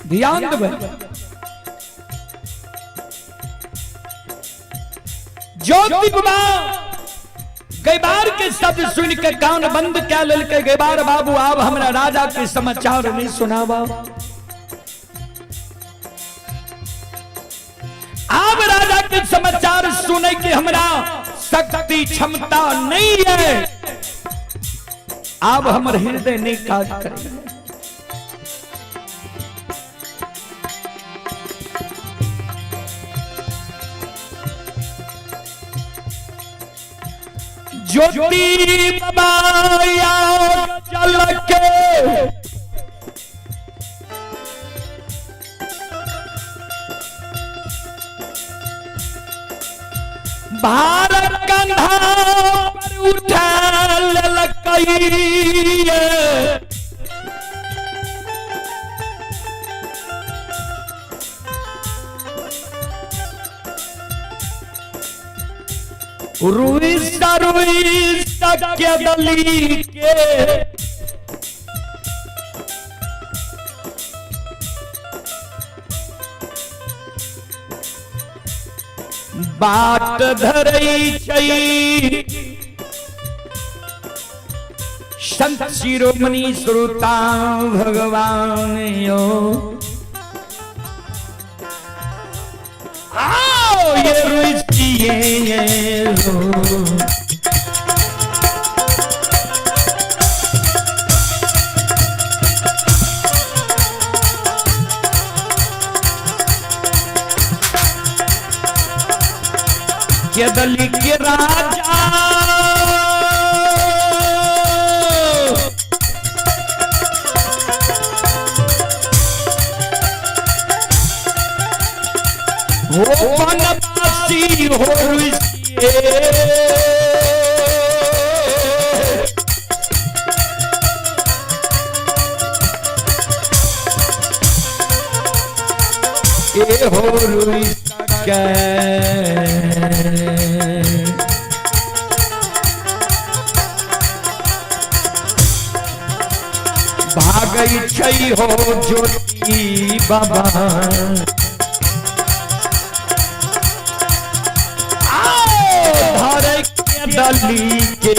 ध्यान देबै, ज्योति बाबा गैबार के शब्द सुन के कान बंद क्या ललके, गैबार बाबू आब हमरा राजा के समाचार नहीं सुनावा। आब राजा के समाचार सुने के हमरा शक्ति क्षमता नहीं है, आब हमर हृदय नहीं काज करे। ज्योति बाबा जल के भारत कंधा पर उठा ललकई। रुई रुई के दली के बाट धरई छै संत शिरोमणि श्रोता भगवान यो आओ ये रुचिए ये रो। केदली के राजा हो वनवासी हो ऋषिए। ए हो रुई के। भागै छै हो ज्योति बाबा, आओ धरै के दली के।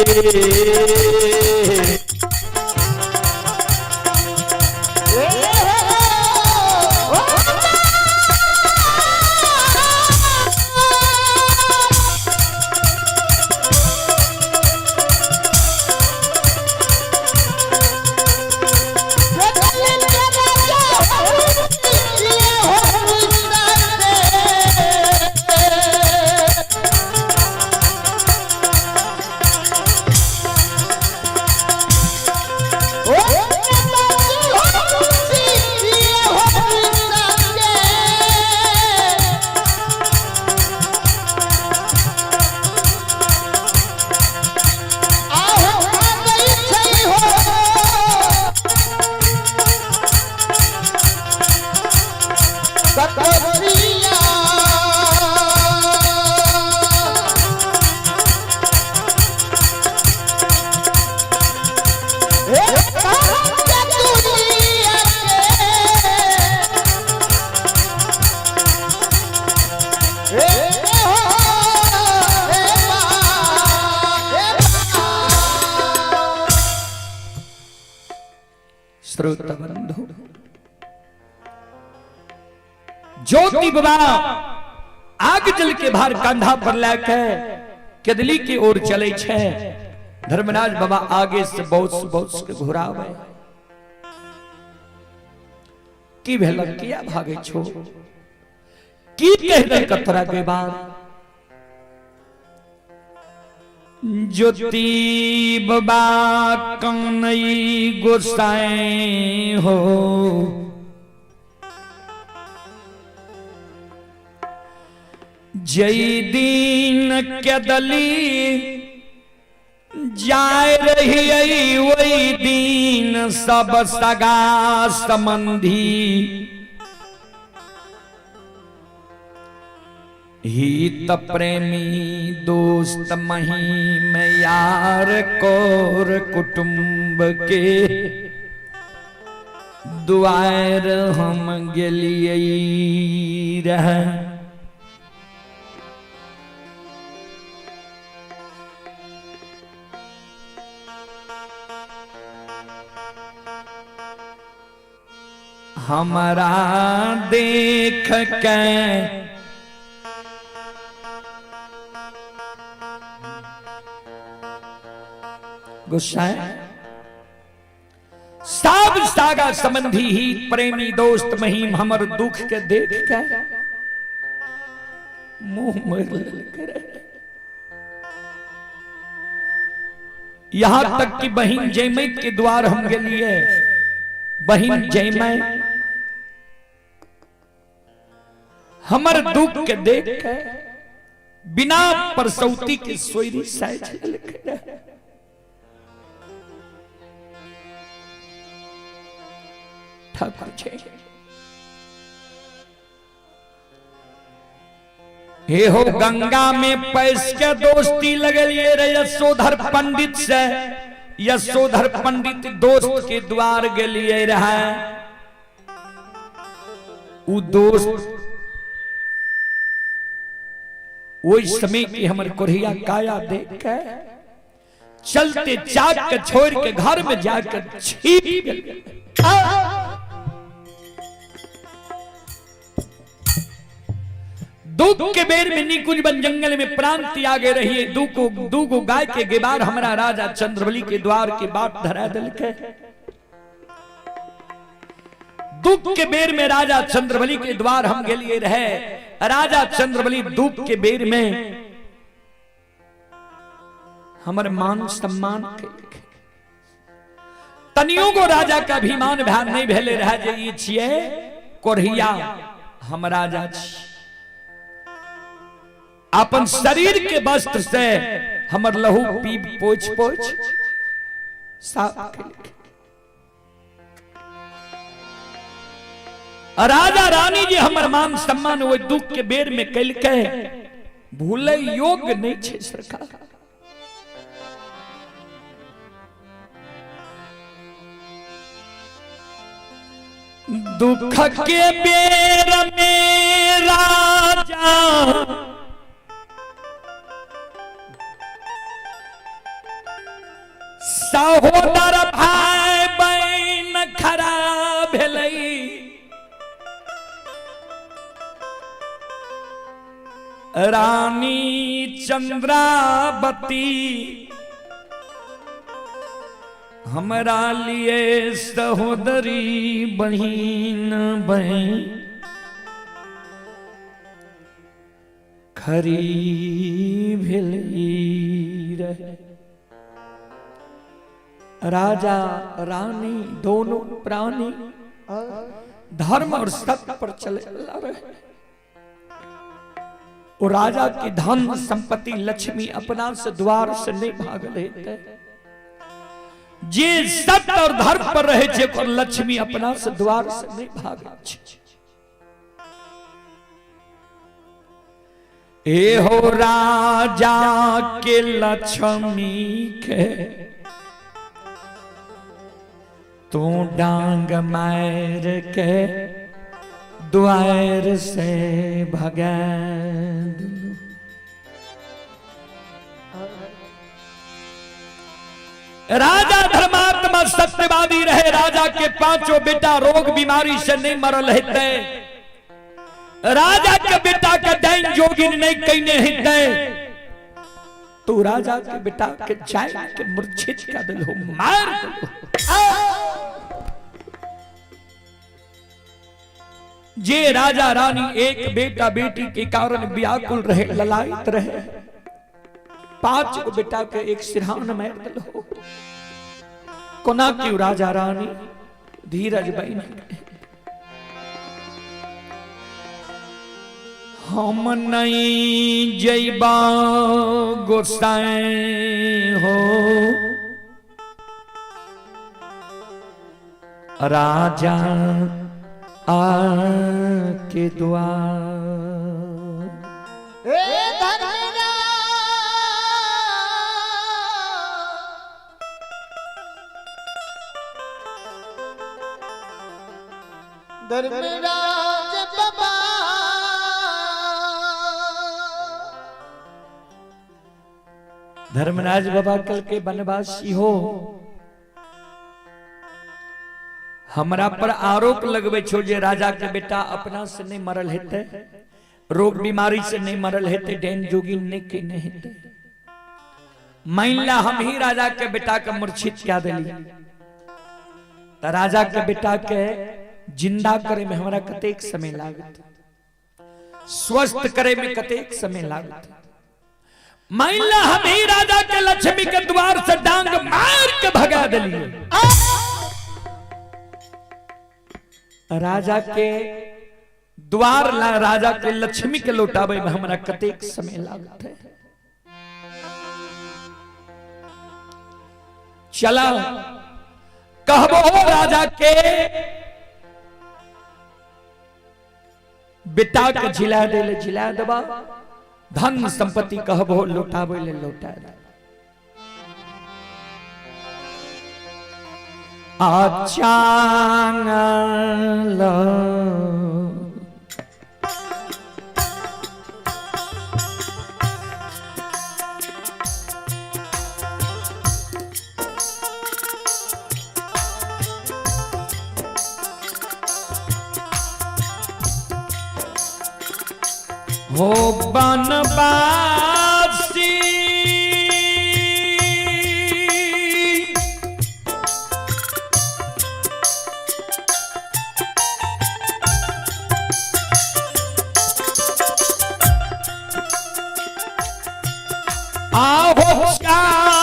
श्रोता बंधु, ज्योति बाबा आग जल के भार कंधा पर लैके केदली की ओर चले छे। धर्मराज बाबा आगे से बहुत बहुत के घुरावे की भेल, किया भागे छो, की कहले कतरा के बाद। ज्योति बाबा कनई गोसाई हो, जई दिन केदली जाय रही वही दिन सब सगा संबंधी हित प्रेमी दोस्त महीम यार कोर कुटुंब के दुआर हम गेलिए रह। हमारा देख के गुस्सा सब सागा संबंधी ही प्रेमी दोस्त महीम हमर दुख के देख के मुंह मोड़ लेलकै। यहां तक कि बहिन जयमय के द्वार हम गेलिए, बहिन जयमय हमर दुख के देख के बिना परसौती के सोयरी साइज लेलकै। ठाकुर छे हे हो गंगा में पैस के दोस्ती लगलिए रे यशोधर पंडित से, यशोधर पंडित दोस्त के द्वार गेलिए रहे। उ दोस्त ओहि समय की हमर कोढ़िया काया देख के चलते चाक के छोड़ के घर में जाकर छिप गेल। दुख के बेर में निकुंज बन जंगल में प्राण त्यागे रहिए, दूगो गाय के गेबार हमरा राजा चंद्रबली के द्वार के बाट धरा दिलके। दुख के बेर में राजा चंद्रबली के द्वार हम गेलिए रहे। राजा चंद्रबली दुख के बेर में हमर मान सम्मान केलकै। तनियो गो राजा के अभिमान भए नहि भेलै रहए जे ई छियै कोढ़िया, हम राजा छी। अपन शरीर के वस्त्र से हमर लहू पीब पोछि पोछि साफ केलकै। राजा रानी जे हमर मान सम्मान ओहि दुख के बेर में केलकै, भूलै योग्य नहि छै सरकार। दुख के बेर में राजा सहोदर भाई बहन खड़ा भेलै, रानी चंद्रावती हमरा लिए सहोदरी बहिन बहन खरी भेली रहे। राजा रानी दोनों प्राणी धर्म और सत्य पर चले रहे। वो राजा की धन संपत्ति लक्ष्मी अपना से द्वार से नहीं भागल हेतै। जे सत्य और धर्म पर रहे छे ओकर लक्ष्मी अपना से द्वार से नहीं भागै छै। ए हो राजा के लक्ष्मी के तू डांग मार के द्वार से भगा दिलू। राजा धर्मात्मा सत्यवादी रहे। राजा के पांचों बेटा रोग बीमारी से नहीं मरल हेतै। राजा के बेटा के डाइन जोगिन नहीं कईने हेतै, तो राजा के बेटा के जाय के मूर्छित कर दिलो, मार दिलो। जे राजा रानी एक बेटा बेटी के कारण व्याकुल रहे, ललायत रहे, पांच गो बेटा के एक सिरहान मार दिलो, कोना क्यों राजा रानी धीरज बन हम नहीं जैबा गोसाई हो राजा आके द्वार। हे धर्मराज धर्मराज बाबा, धर्मराज बाबा कल के बनवासी हो, हमरा पर आरोप लगबे छो जे राजा के बेटा अपना से नहीं मरल हेतै, रोग बीमारी से नहीं मरल हेतै, डेन जोगी नहीं केने हेतै। मान ला हम ही राजा के बेटा के मूर्छित क्या देली, त राजा के बेटा के जिंदा करे में हमरा कतेक समय लागत, स्वस्थ करे में कतेक समय लागत। मान ला हम ही राजा के लक्ष्मी के द्वार से डांग मार के भगा दिलिए, राजा के द्वार ला राजा के लक्ष्मी के लौटावे में हमरा कतेक समय लागत है। चला कहबो राजा के बेटा के झिला दे ले झिला देबा, धन संपत्ति कहबो लौटावे ले लौटा दे। आचांगल हो बनवासी आहो चांगल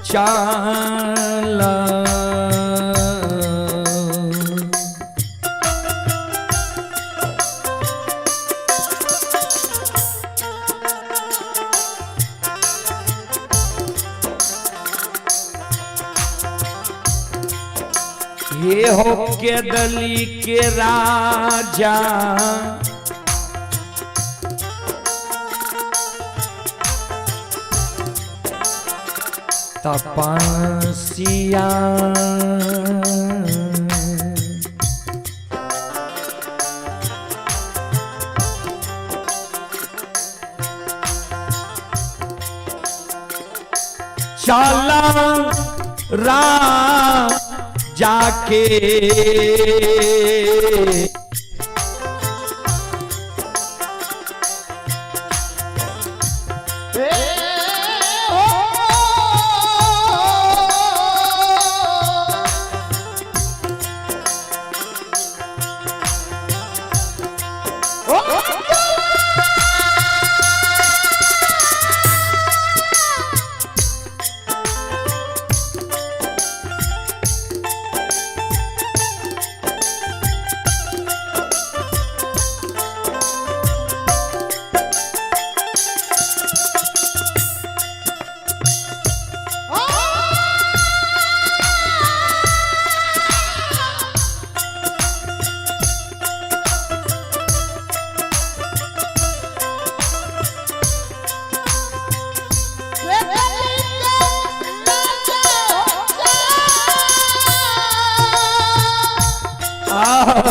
चाला। ये हो केदली के राजा तपस्या। चला राजा के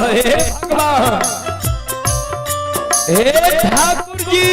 हे भगवान, हे ठाकुर जी,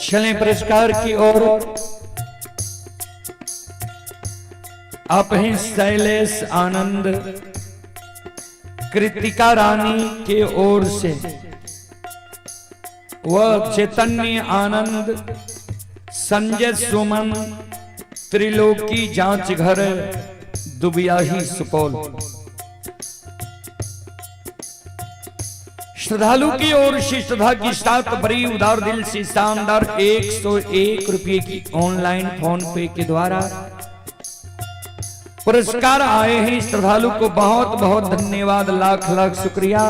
चलें पुरस्कार की ओर। आप हैं शैलेश आनंद कृतिका रानी के ओर से, वह चैतन्य आनंद संजय सुमन त्रिलोकी जांच घर दुबियाही सुपौल। श्रद्धालु की ओर से श्रद्धा की साथ बड़ी उदार दिल से शानदार 101 रुपये की ऑनलाइन फोन पे के द्वारा पुरस्कार आए हैं। श्रद्धालु को बहुत बहुत धन्यवाद, लाख लाख शुक्रिया,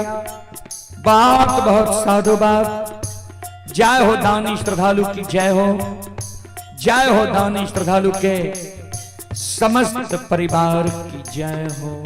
बहुत बहुत साधुवाद। जय हो दानी श्रद्धालु की जय हो, जय हो दानी श्रद्धालु के समस्त परिवार की जय हो।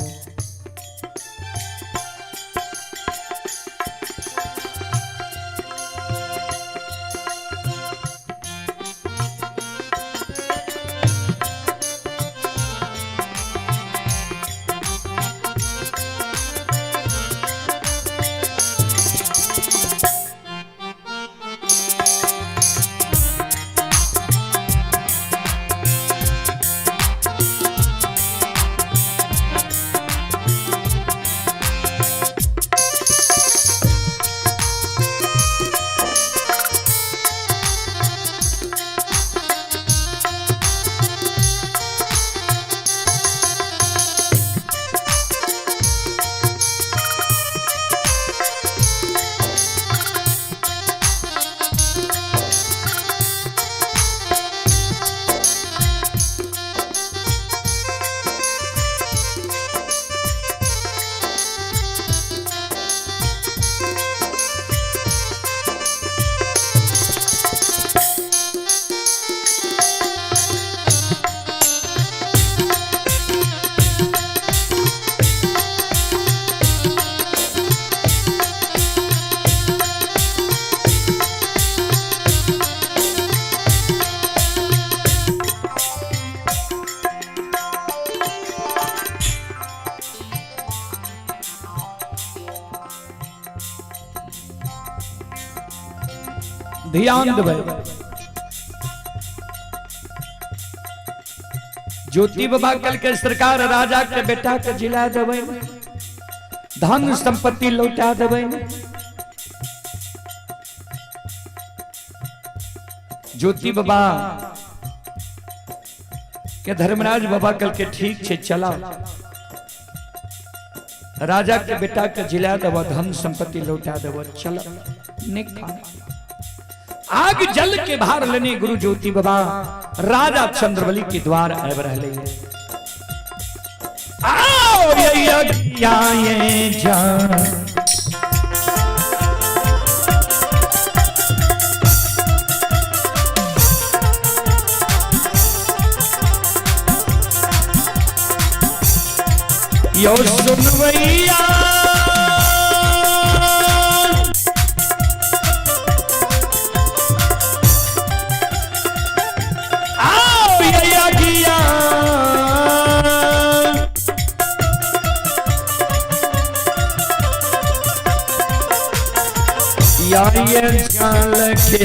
ध्यान देबै। ज्योति बाबा कल के सरकार राजा के बेटा के जिला देबै, धन संपत्ति लौटा देबै। ज्योति बाबा के धर्मराज बाबा कल के ठीक छे चला, राजा के बेटा के जिला देव, धन संपत्ति लौटा देव, चल निक। आग जल के भार लेने गुरु ज्योति बाबा राजा चंद्रबली के द्वार आबि रहले। आओ ये जा यो सुनवैया आओ ये गिया या ये जाल के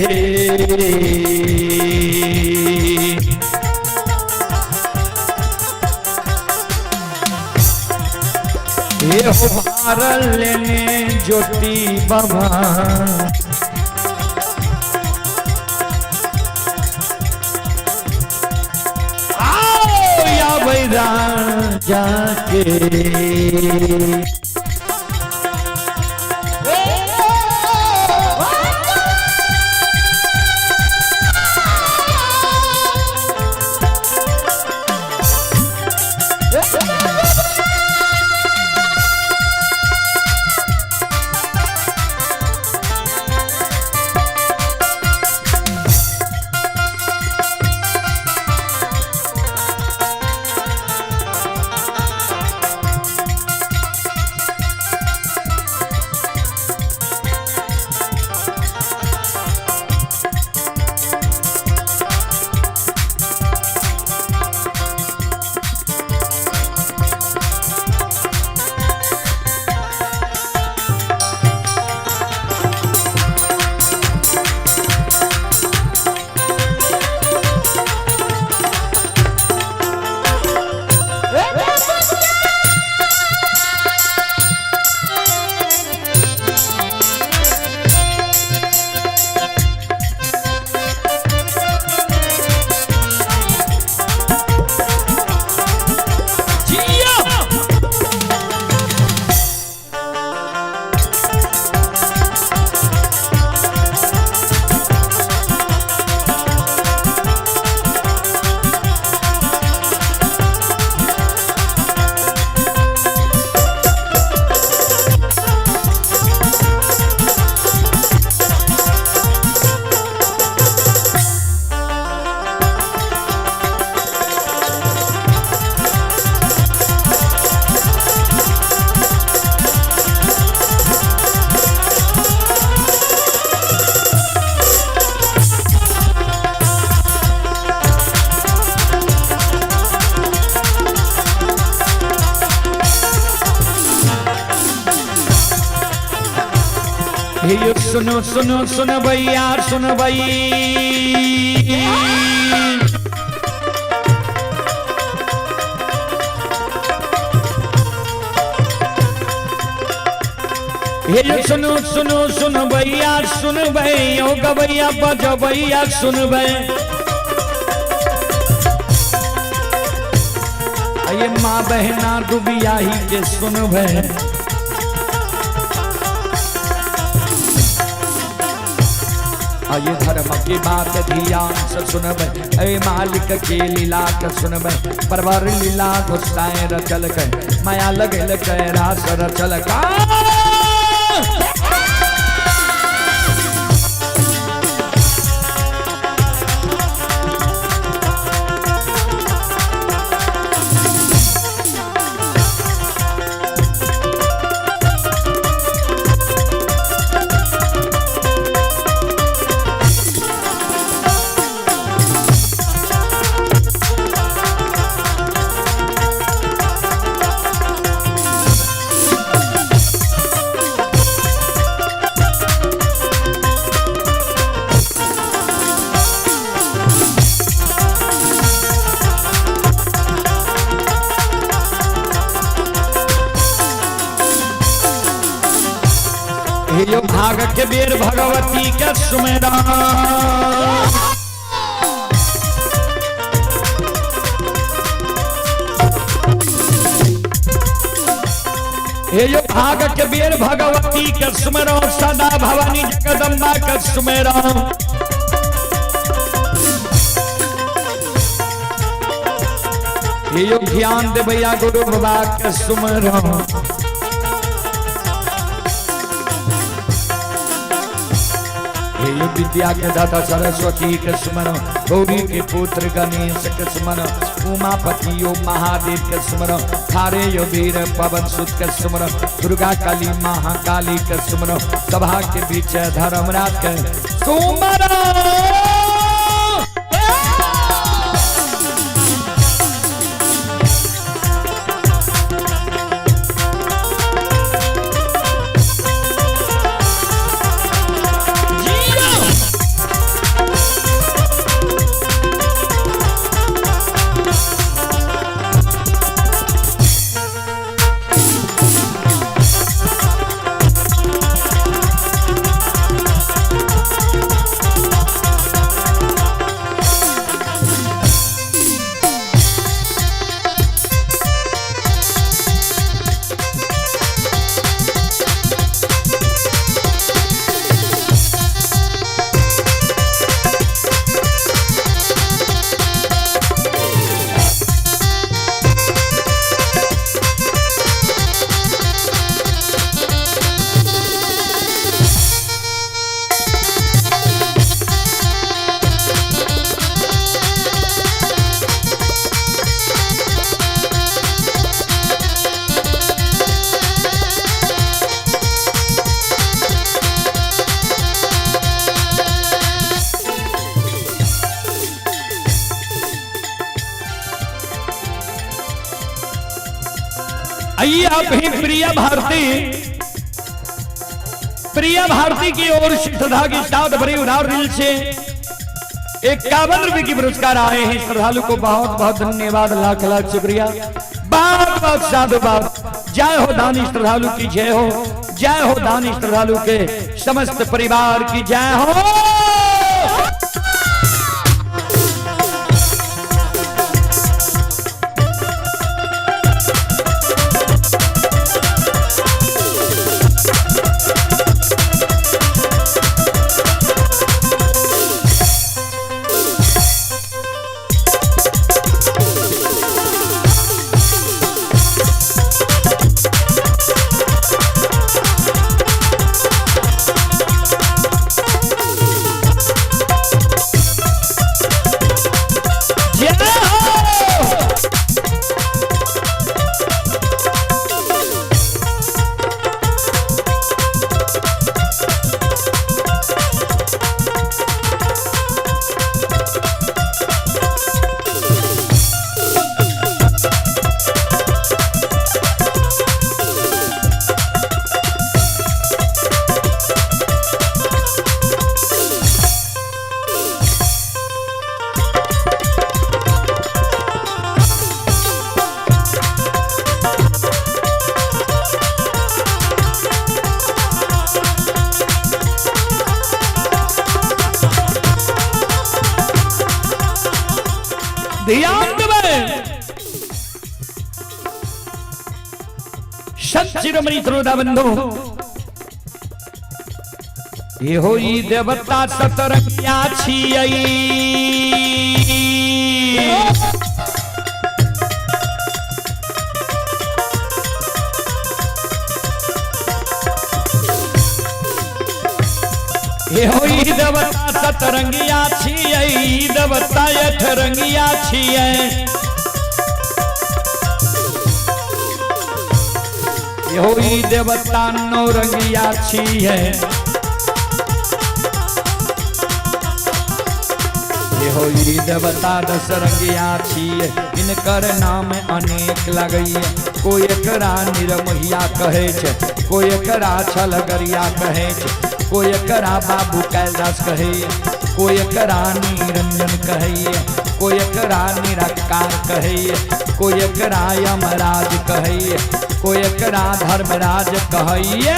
ये हो भार लेने ज्योति बाबा आओ या राजा के। जिया हे सुनो सुनो सुन भैया सुन भई हे सुनो सुनो सुन भैया सुन भई ओ गवैया बजबैया सुन भई ये माँ बहना दुबिया ही के सुन भई। आये धर्म की बात ध्यान से सुनबै, अय मालिक के लीला के सुनबै। परवर लीला घुसाए रचल के माया लगल के रास रचल का। भाग के बेर भगवती के सुमेरा। हे यो भाग के बेर भगवती के सुमेरो, सदा भवानी जगदम्बा के सुमेरो। हे यो ज्ञान दे भैया गुरु बाबा के सुमेरो। विद्या के दाता सरस्वती के स्मरण, गौरी के पुत्र गणेश के स्मरण, उमापति यो महादेव के स्मरण, थारे यो वीर पवन सुत के स्मरण, दुर्गा काली महाकाली के स्मरण, सभा के बीच धर्मराज के सुमरण। आइए आप ही प्रिया भारती, प्रिया भारती की ओर से श्रद्धा के साथ भरी उधार दिल से 51 रुपए की पुरस्कार आए हैं। श्रद्धालु को बहुत बहुत धन्यवाद, लाख लाख शुक्रिया, बहुत बहुत साधुवाद। जय हो दानी श्रद्धालु की जय हो, जय हो दानी श्रद्धालु के समस्त परिवार की जय हो। ध्यान देवे संत शिरोमणि श्रोता बंधु, ये होई देवता सतरंगिया छियई। ये होई देवता सतरंगिया छियै, देवता अठरंगिया छियै। ये होई देवता नौरंगिया छियै, ये होई देवता दसरंगिया छियै। इनकर नाम अनेक लगैया, कोई एकरा निरमहिया कहै छै, कोई एकरा छलगरिया कहै छै, कोई एकरा बाबू कैलाश कहैया, कोई एकरा निरंजन कहैया, कोई एकरा निराकार कहैया, कोई एकरा यमराज कहैया, कोई एकरा धर्मराज कहैया।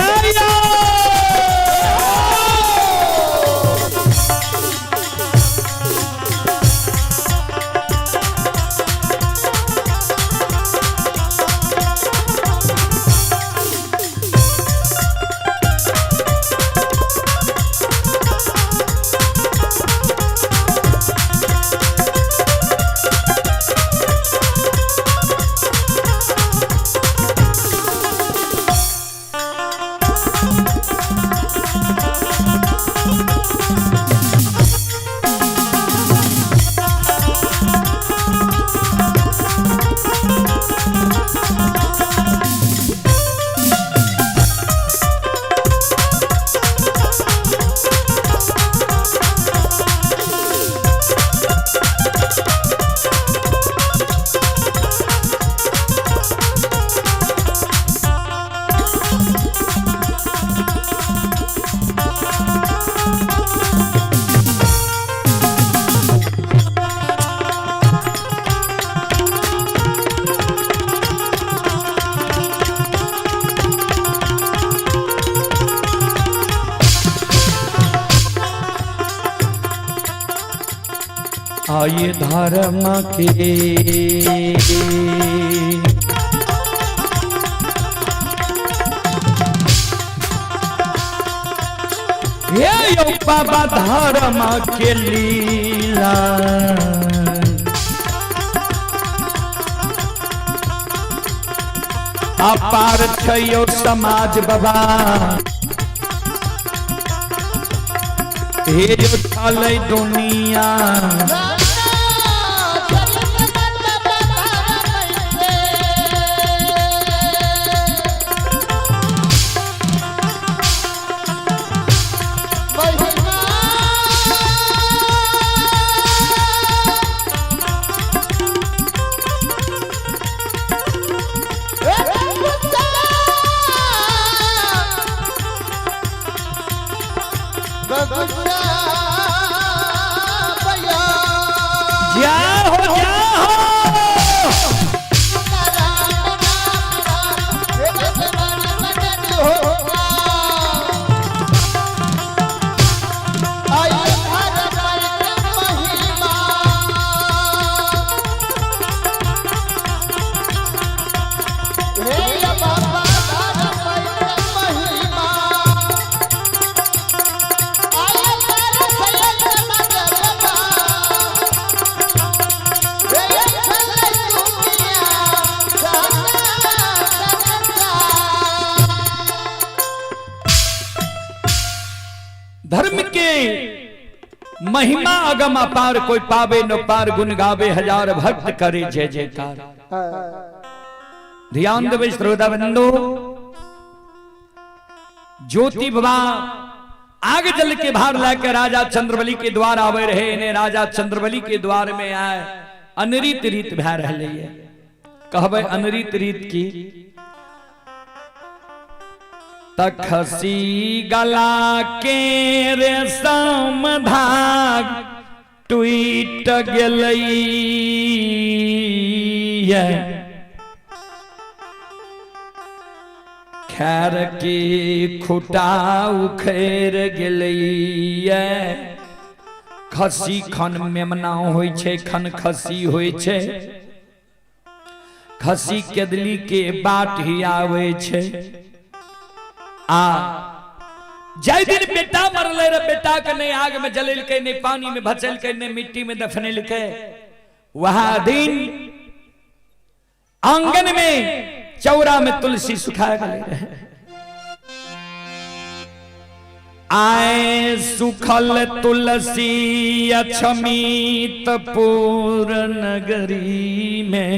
आइए धर्म के। हे यौ बाबा धर्म के लीला, अपार छै यौ समाज बाबा। हे यौ छलै दुनिया। जय हो, जय हो। धर्म के महिमा अगम अपार, कोई पावे न पार, गुण गावे हजार, भक्त करे जय जयकार। ध्यान देवे श्रोता बंधु, ज्योति बाबा आग जल के भार लाके राजा चंद्रबली के द्वार आवे रहे। इन्हें राजा चंद्रबली के द्वार में आए अनरीत रीत भै रहे है। कहबे अनरीत रीत की तखसी गला के रेशम धाग टूट गेलई, खैर के खुटा उखेर गेलई। खसी खन मेमना होइ छै, खन खसी होइ छै। खसी केदली के बाट ही आवे छै। आ जाहि दिन बेटा मरले रे, बेटा के नहीं आग में जलेलकै, नहीं पानी में भचेलकै, नहीं मिट्टी में दफनेलकै, वह दिन आंगन में चौरा में तुलसी सुखा गए रहे। आए सुखल तुलसी अक्षमित पूर नगरी में,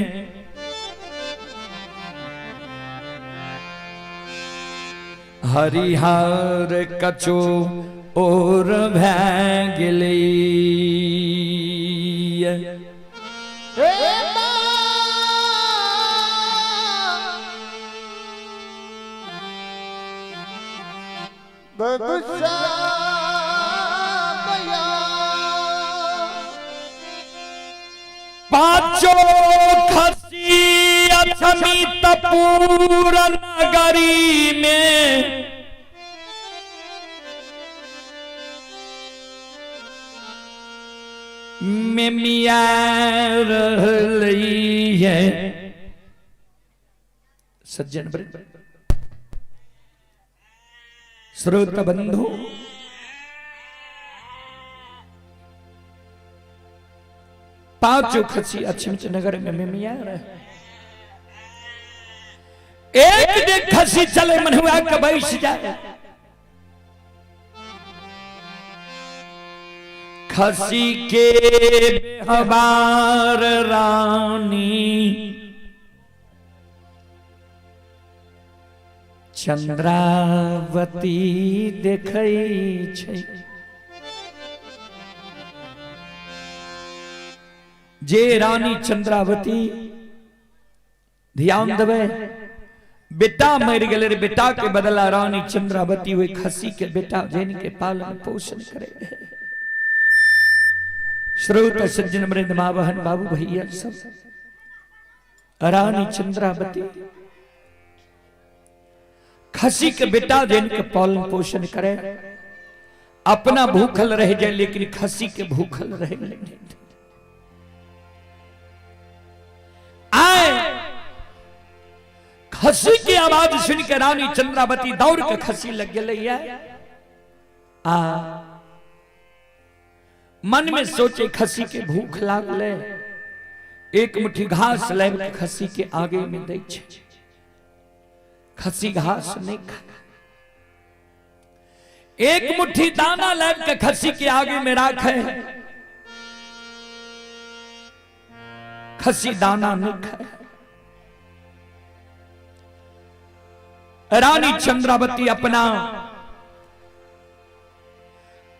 हरिहर कचो और भै गेलै। पांचों खसी अक्षमित पूर नगरी में, मिया रहली है। सज्जन श्रोत बंधु, पांचों खसी अक्षमित नगर में मिया रहे। एक दिन खसी चले मनुआ के बैस जाए, खसी के बेहबार रानी चंद्रावती देखै छै। जे रानी चंद्रावती, ध्यान देबै, बेटा मर गेलै रे, बेटा के बदला रानी चंद्रावती हुई खसी के बेटा जैन के पालन पोषण करे। श्रोत सज्जन वृंद माँ बहन बाबू भैया सब, रानी चंद्रावती खसी के बेटा जैन के पालन पोषण करे, अपना भूखल रह जाए लेकिन खसी के भूखल रह नहीं। खसी के आवाज सुन के रानी चंद्रावती दौड़ के खसी लग गई आ मन में सोचे खसी के भूख लागले, एक मुट्ठी घास लाबि के खसी के आगे में दै छै, खसी घास नहीं खा। एक मुट्ठी दाना लाबि के खसी के आगे में राखे, खसी दाना नहीं खाए। रानी चंद्रावती अपना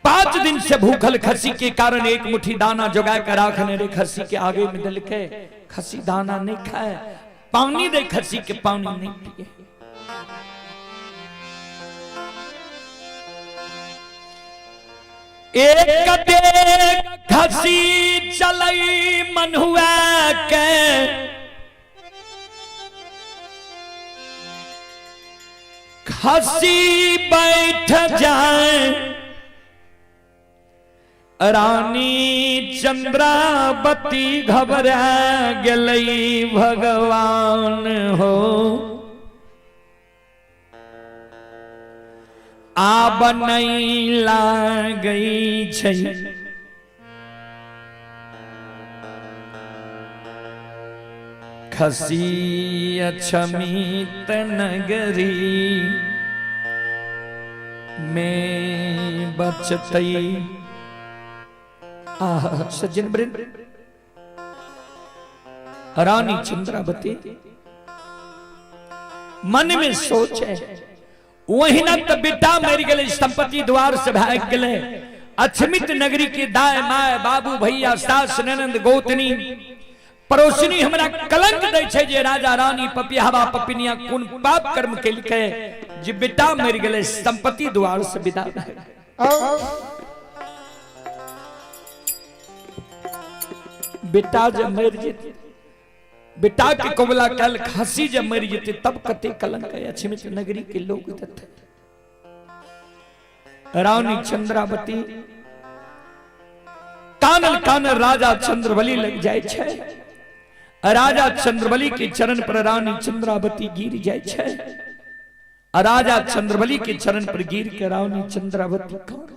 5 दिन से भूखल खसी के कारण एक मुट्ठी दाना जोगा के राखने रे खसी के आगे में दिल के, खसी दाना नहीं खाए, पानी दे खसी के पानी नहीं पिए। एक देख खसी चलई मनुआ के, खसी बैठ जाए रानी चंद्रावती घबरा गई भगवान हो। आब नहीं लागई छै खसी अक्षमित नगरी में बचतई। आह सज्जन वृंद, रानी चंद्रावती मन में सोचे वही न तो बेटा मर गए, संपत्ति द्वार से भाग गए, अक्षमित नगरी के दाय my बाबू भैया सास ननंद गोतनी पड़ोसनी हमरा कलंक दै छै जे राजा रानी पपियावा पपिनिया कोन पाप कर्म केलकै जे बेटा मर गए, संपत्ति द्वार से विदा भए। बेटा जब मर जेते, बेटा के कबला कल खांसी जब मर जेते तब कते कलंक है अक्षमित नगरी के लोग देते। रानी चंद्रावती कानल कानल राजा चंद्रबली लग जाए छे, राजा चंद्रबली के चरण पर रानी चंद्रावती गिर जाए छे, राजा चंद्रबली के चरण पर गिर के रानी चंद्रावती कौन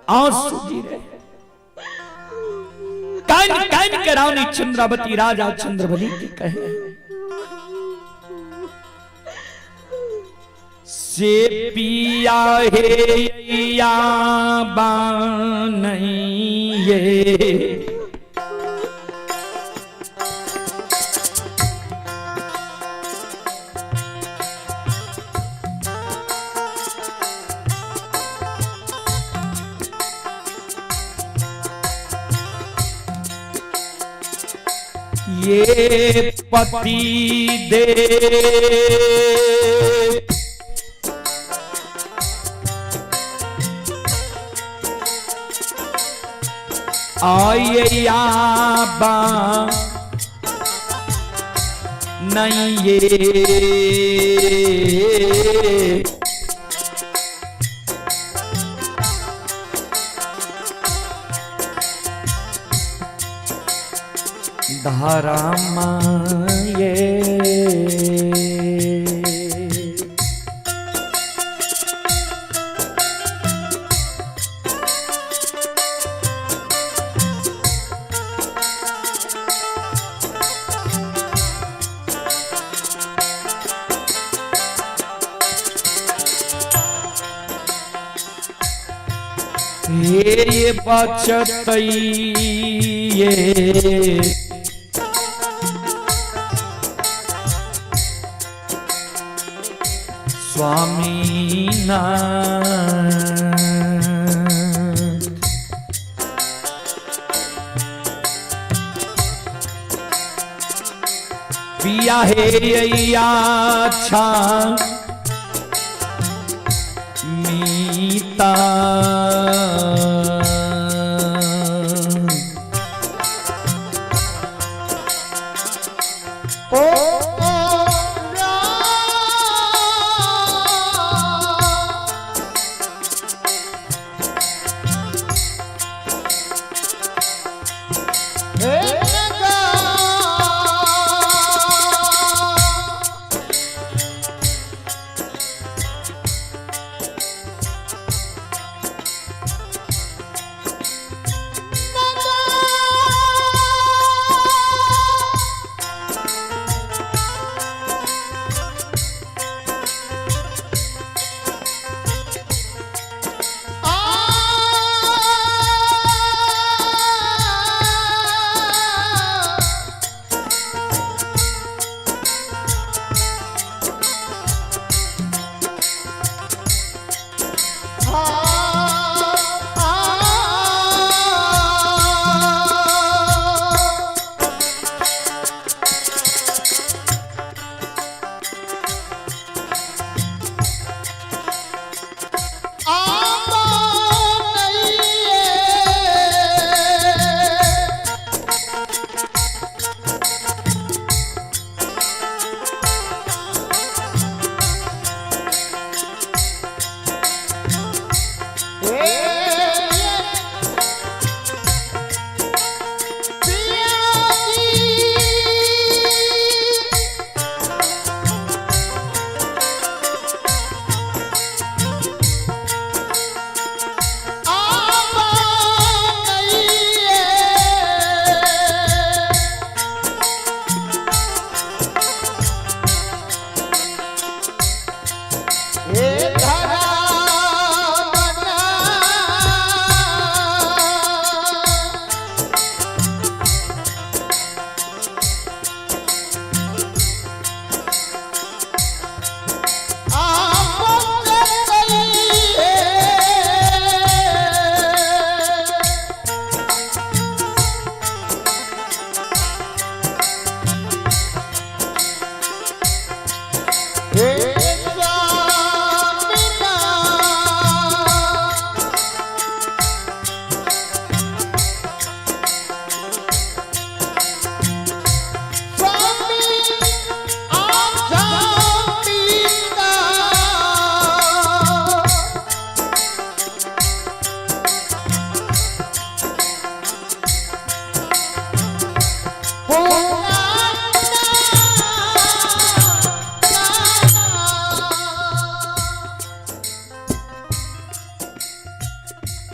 आंसू गिरे, कान कान के रानी चंद्रावती राजा चंद्रबली के कहे से पिया हे या बानइये ये पति दे आये याबा नहीं ये धारा माये हे बचतई ये स्वामी नाथ पिया हे अच्छा मीता ओ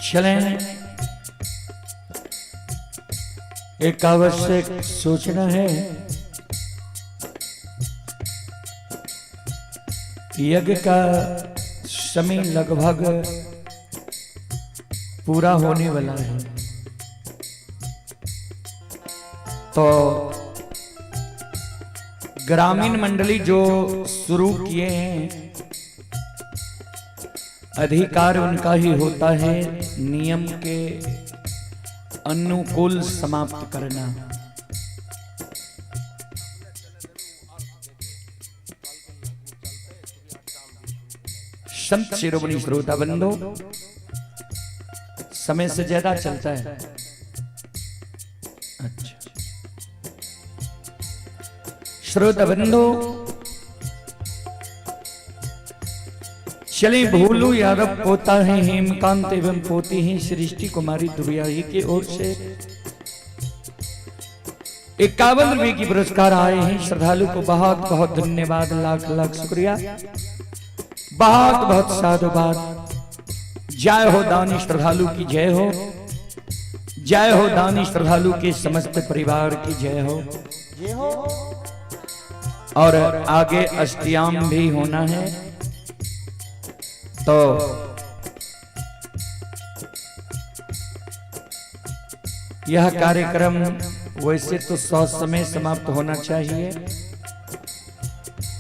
चलें, एक आवश्यक सूचना है। यज्ञ का समय लगभग पूरा होने वाला है, तो ग्रामीण मंडली जो शुरू किए हैं, अधिकार उनका ही होता है नियम के अनुकूल समाप्त करना। संत शिरोमणि श्रोता बंधु, समय से ज्यादा चलता है। अच्छा श्रोता बंधु, चले भोलू यादव पोता है हेमकांत एवं पोती हैं सृष्टि कुमारी दुबियाही की ओर से 51 रुपए की पुरस्कार आए हैं। श्रद्धालु को बहुत बहुत धन्यवाद, लाख लाख शुक्रिया, बहुत बहुत साधुवाद। जय हो दानी श्रद्धालु की जय हो, जय हो दानी श्रद्धालु के समस्त परिवार की जय हो। जय हो। और आगे अष्टयाम भी होना है, तो यह कार्यक्रम वैसे तो 100 समय समाप्त होना चाहिए।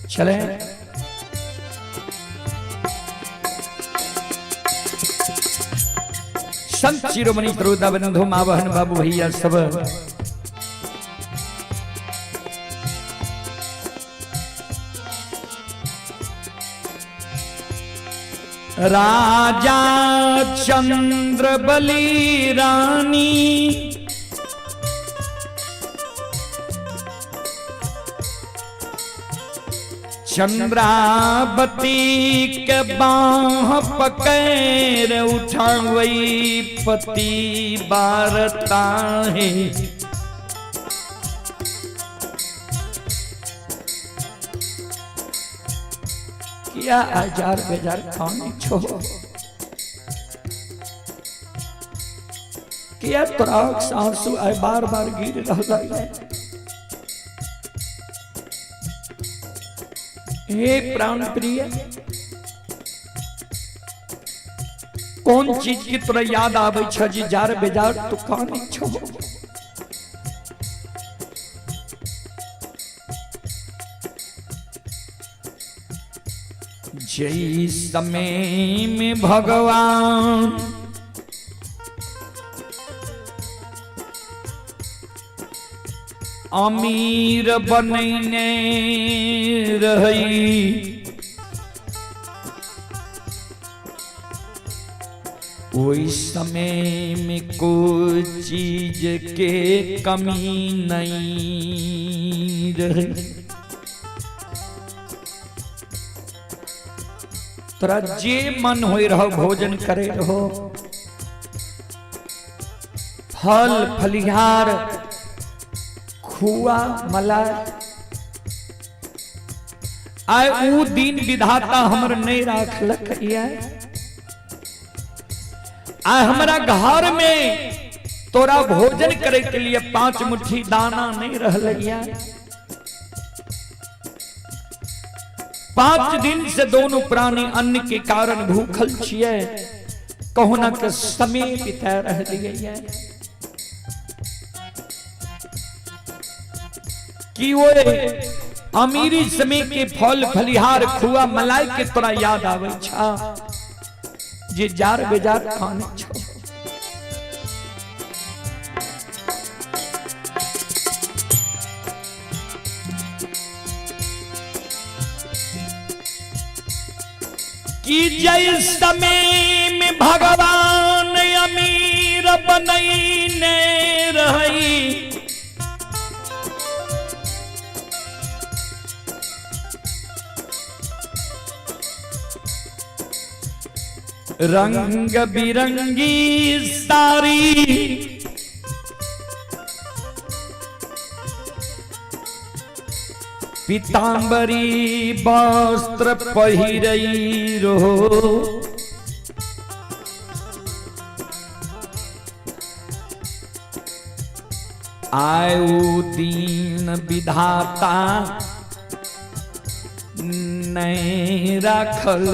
चले संत शिरोमणि श्रोता बंधु माँ बहन बाबू भैया सब राजा चंद्र बलि रानी चंद्रावती के बाह पकड़ उठावई पति बारता है। किया हजार बेजार खाने छो, किया तोरा आंसू आए बार बार गिर रहा है। हे प्राण प्रिय, कौन चीज की तोरा याद आवे छ जी जार बेजार तू काने छो। जय समय में भगवान अमीर बनने रही, ओई समय में कोई चीज के कमी नहीं रही। तोरा जे मन हो रहो भोजन करे रहो, फल फलिहार खुआ मलाई। आए ऊ दिन विधाता हमर नहीं राखलक ये। आए हमरा घर में तोरा भोजन करे के लिए 5 मुट्ठी दाना नहीं रहल। 5 दिन से दोनों प्राणी अन्न के कारण भूखल छिए, कहुना के समय बिता रह दिए। कि वो अमीरी समय के फल फलिहार खुआ मलाई के तोरा याद आवे छा जे जार बेजार खाने छो। कि जय समय में भगवान अमीर बनैने रही, रंग बिरंगी सारी पीतांबरी वस्त्र पहिरई रहो, आयु दीन विधाता नहीं राखल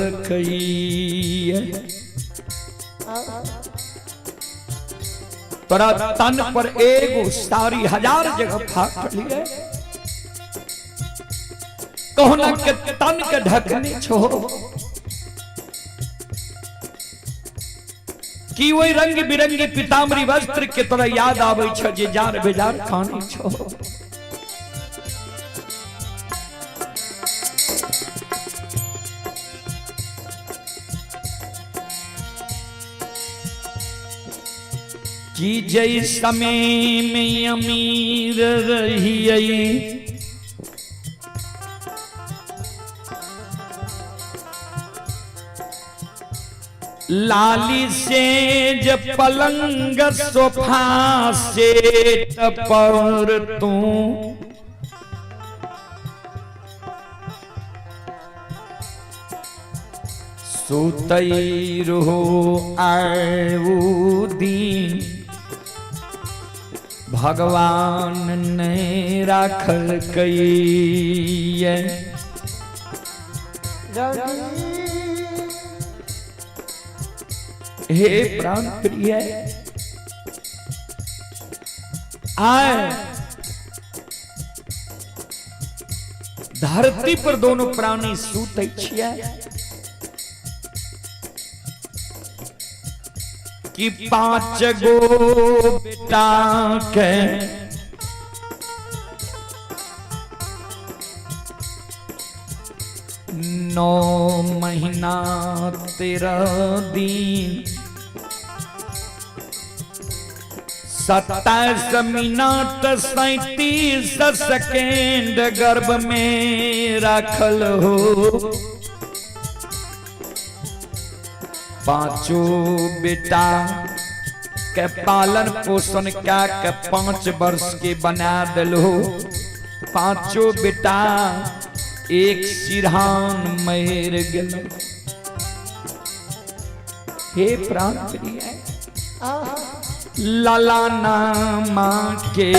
तोरा तन पर एगो सारी हजार जगह फाटल है, कहुना के तन के ढकने छो कि वही रंग बिरंगी पीताम्बरी वस्त्र के तोरा याद आवे छ जे जार बेजार खाने छो। कि जय समय में अमीर रहिए लाली से जब पलंग सोफा सेट पर तू सुतई रहो आऊ दिन भगवान ने राखल कई। हे प्राण प्रिय आए धरती पर दोनों प्राणी सूतै छियै कि 5 गो बेटा के 9 महीना 13 दिन 27 मिनट 37 सेकेंड गर्भ में रखल हो। 5 बेटा के पालन पोषण क्या के 5 वर्ष के बना दिलो। 5 बेटा एक सिरहान मर गेल। हे प्राण प्रिय लाला नामा के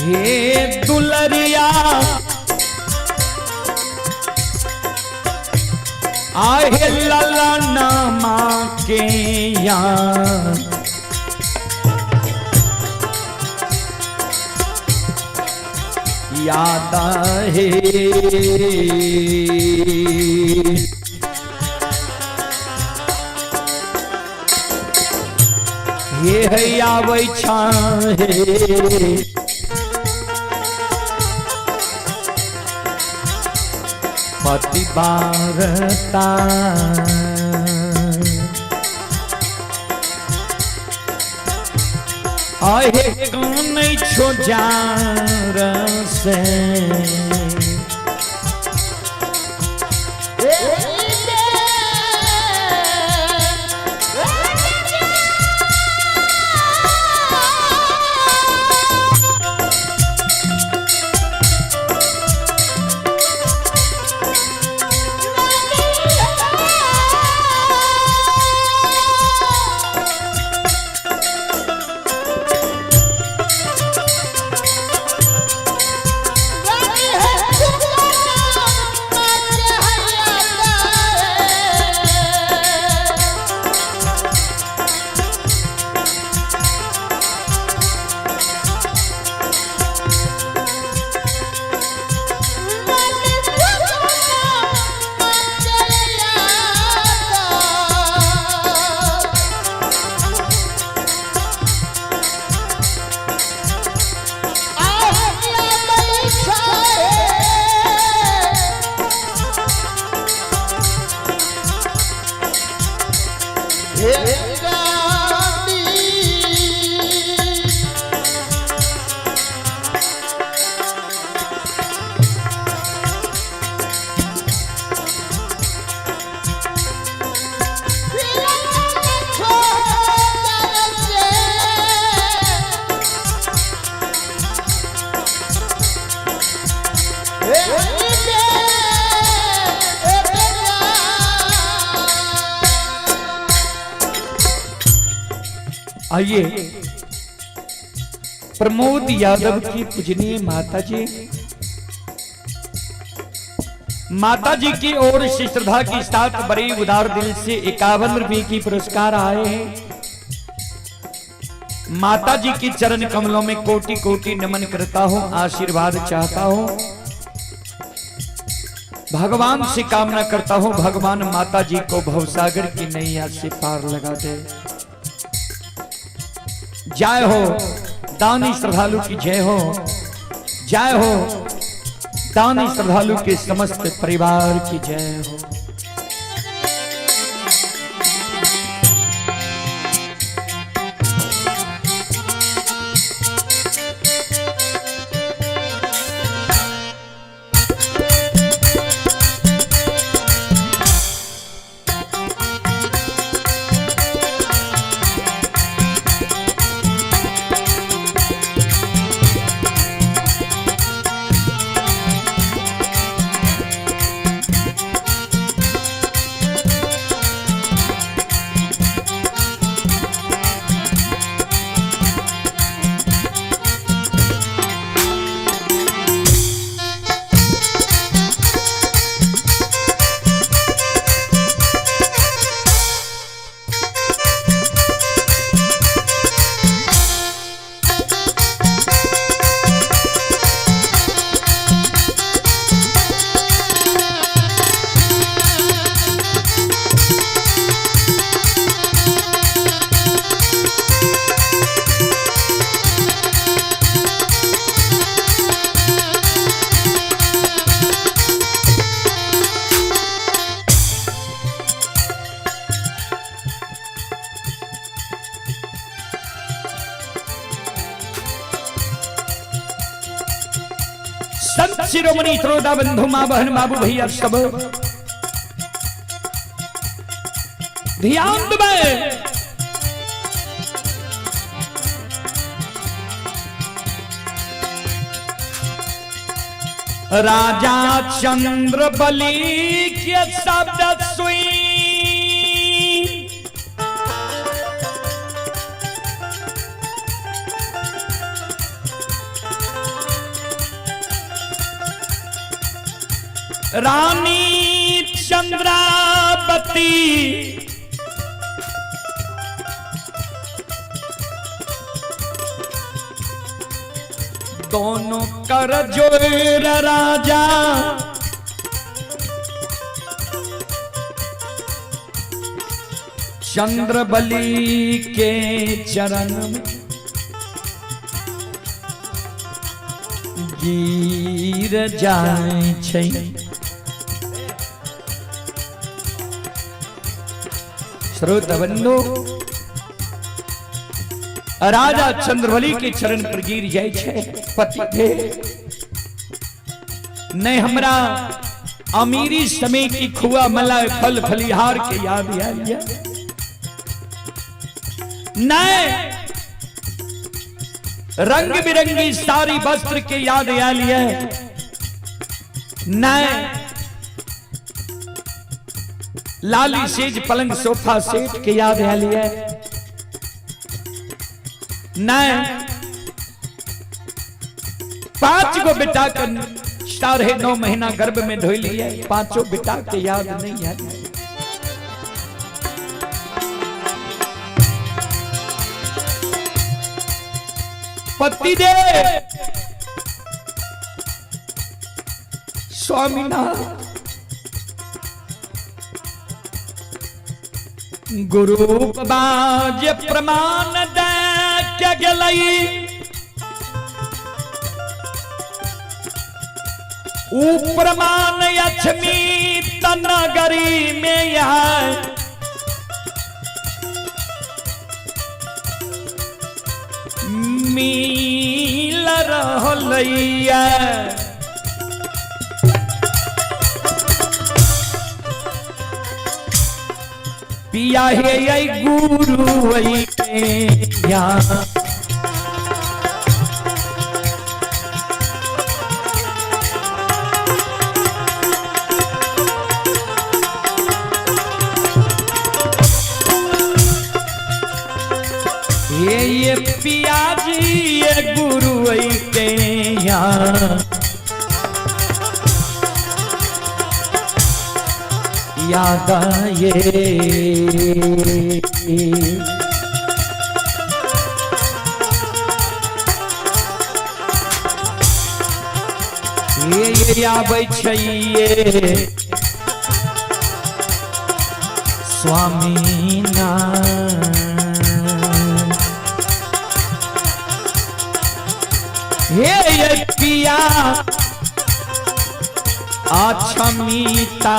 हे दुलरिया आहे लाला नामा के यार याद है ये है आबै छे पति बारता आहे कौन छो जार से Yeah. आइए प्रमोद यादव की पूजनीय माता जी, माता जी की ओर से श्रद्धा के साथ बड़े उदार दिल से 51 रुपए की पुरस्कार आए हैं। माता जी की चरण कमलों में कोटि कोटि नमन करता हूं, आशीर्वाद चाहता हूं, भगवान से कामना करता हूं, भगवान माता जी को भवसागर की नैया से पार लगा दे। जय हो दानी श्रद्धालु की जय हो, जय हो दानी श्रद्धालु के समस्त परिवार की जय हो। संत शिरोमणि श्रोता बंधु माँ बहन बाबू भैया सब ध्यान देबै। राजा चंद्र बलि के शब्द सुई रानी चंद्रावती दोनों कर जोर राजा चंद्रबली के चरण में गिर जाए छै। श्रोता बंधु, राजा चंद्रबली के चरण पर गिर जाए छै। पति थे नहीं हमरा अमीरी समय की खुआ मलाई फल फलिहार के याद आयल नहीं, रंग बिरंगी सारी वस्त्र के याद आयल नहीं, लाली सेज पलंग सोफा सेट के याद आयल नहीं, 5 गो बेटा के 9.5 महीना गर्भ में धोई लिए, पांचों बेटा के याद नहीं है। पति दे स्वामीनाथ गुरु बाज प्रमाण दे के गेलई, ऊ प्रमाण लक्ष्मी तनगरी में आए, मिल रहलैया। पिया हे गुरु या ये पियाजी ये गुरु के यहाँ याद ये। ये आबै छै ये स्वामी हे ये पिया अक्षमिता।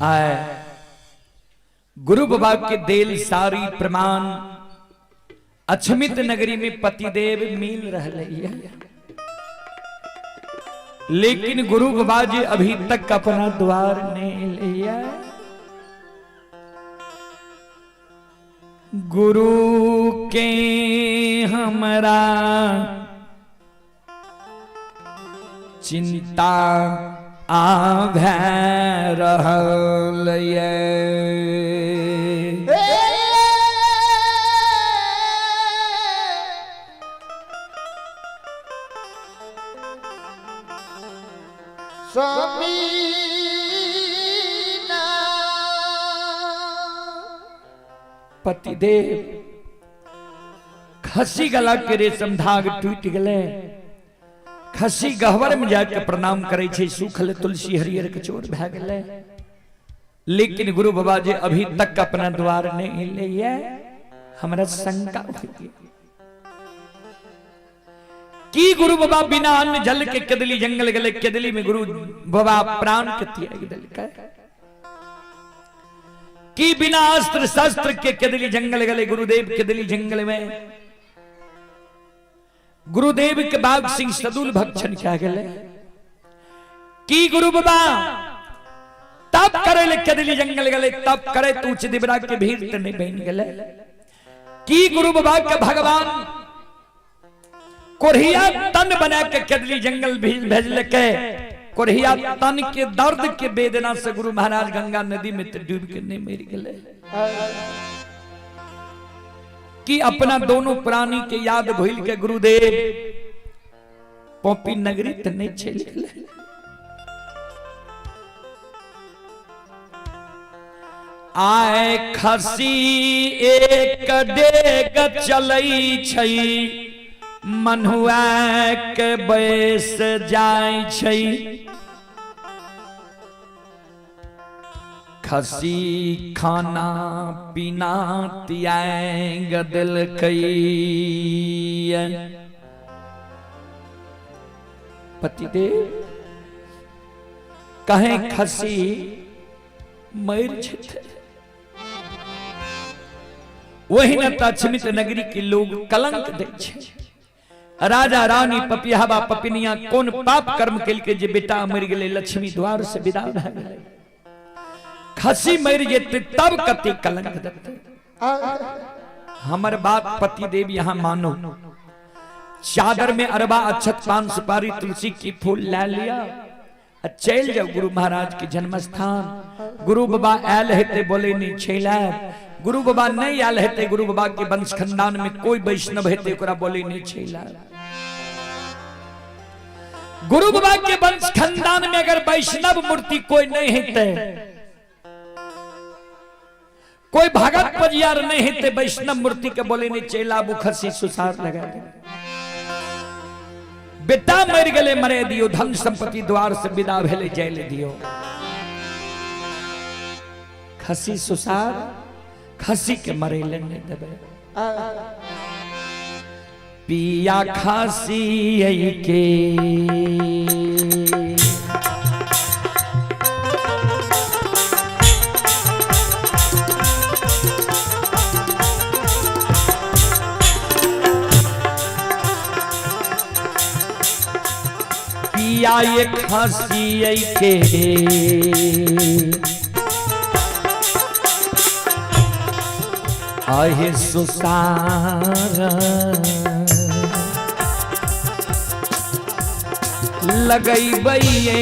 आए गुरु बाबा के देल सारी प्रमाण अक्षमित नगरी में पतिदेव मिल रहे है, लेकिन गुरु बाबा जी अभी तक अपना द्वार नहीं लिया। गुरु के हमरा चिंता आभै रहल ये। पतिदेव खसी गला के रेशम धाग टूट गले, खसी गहवर में जाके प्रणाम करे छे, सूखल तुलसी हरियर के चोर भए गेले, लेकिन गुरु बाबा जी अभी तक अपना द्वार नहीं लिए। हमरा शंका होई कि गुरु बाबा बिना अन्न जल के केदली जंगल गेले, केदली में गुरु बाबा प्राण के त्याग देलकै, कि बिना अस्त्र शस्त्र के केदली जंगल गेले गुरुदेव केदली जंगल में गुरुदेव के बाग सिंह सदुल भक्षण क्या गेले, कि गुरु बाबा तब करे ले केदली जंगल गेले, तब करे तू उच्च दिबरा के भीड़ ते नहीं बन गेले, कि गुरु बाबा के भगवान कोरिया तन बना के केदली जंगल भेजलकै, कोरिया तन के दर्द के वेदना से गुरु महाराज गंगा नदी में डूब के नहीं मर गए, कि अपना दोनों प्राणी के याद भूल के गुरुदेव पोपी नगरी त नहीं चल गए। आए खसी एक डेग चलै छै, मनुआ के बैस जाय छै, खसी खाना पीना त्याग देलकै। पतिदेव कहे खसी मर जेतै, वही न त अक्षमित नगरी के लोग कलंक दै छै। राजा रानी पपियाबा पपिनिया कोन पाप कर्म केलकै जे बेटा मरि गेलै, लक्ष्मी द्वार से विदा भए गेलै, खसी मरि जेतै तब कते कलंक देतै। हमर बात पतिदेव यहाँ मानो, चादर में अरबा अक्षत पान सुपारी तुलसी की फूल ला लिया, आ चलि जाउ गुरु महाराज के जन्म स्थान। गुरु बाबा आयल हेतै बोले नहीं छैला, गुरु बाबा नहीं आयल हेतै, गुरु बाबा के वंश खानदान में कोई वैष्णव हेतै ओकरा बोले नहीं छैला। गुरु बाबा के वंश खानदान में अगर वैष्णव मूर्ति कोई नहीं हेतै, कोई भगत पजियार नहीं हेतै, वैष्णव मूर्ति के बोले नहीं चैला खसी सुसार लगा दे। बेटा मर गले मरे दियो, धन संपत्ति द्वार से विदा भेले जैले दियो। खसी सुसार खसी के मरे ले नहीं देबे। पिया खासी के पिया ये खासी के आहे सुसार लगैबैये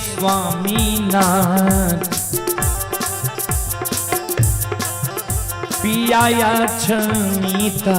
स्वामीनाथ। पिया छमीता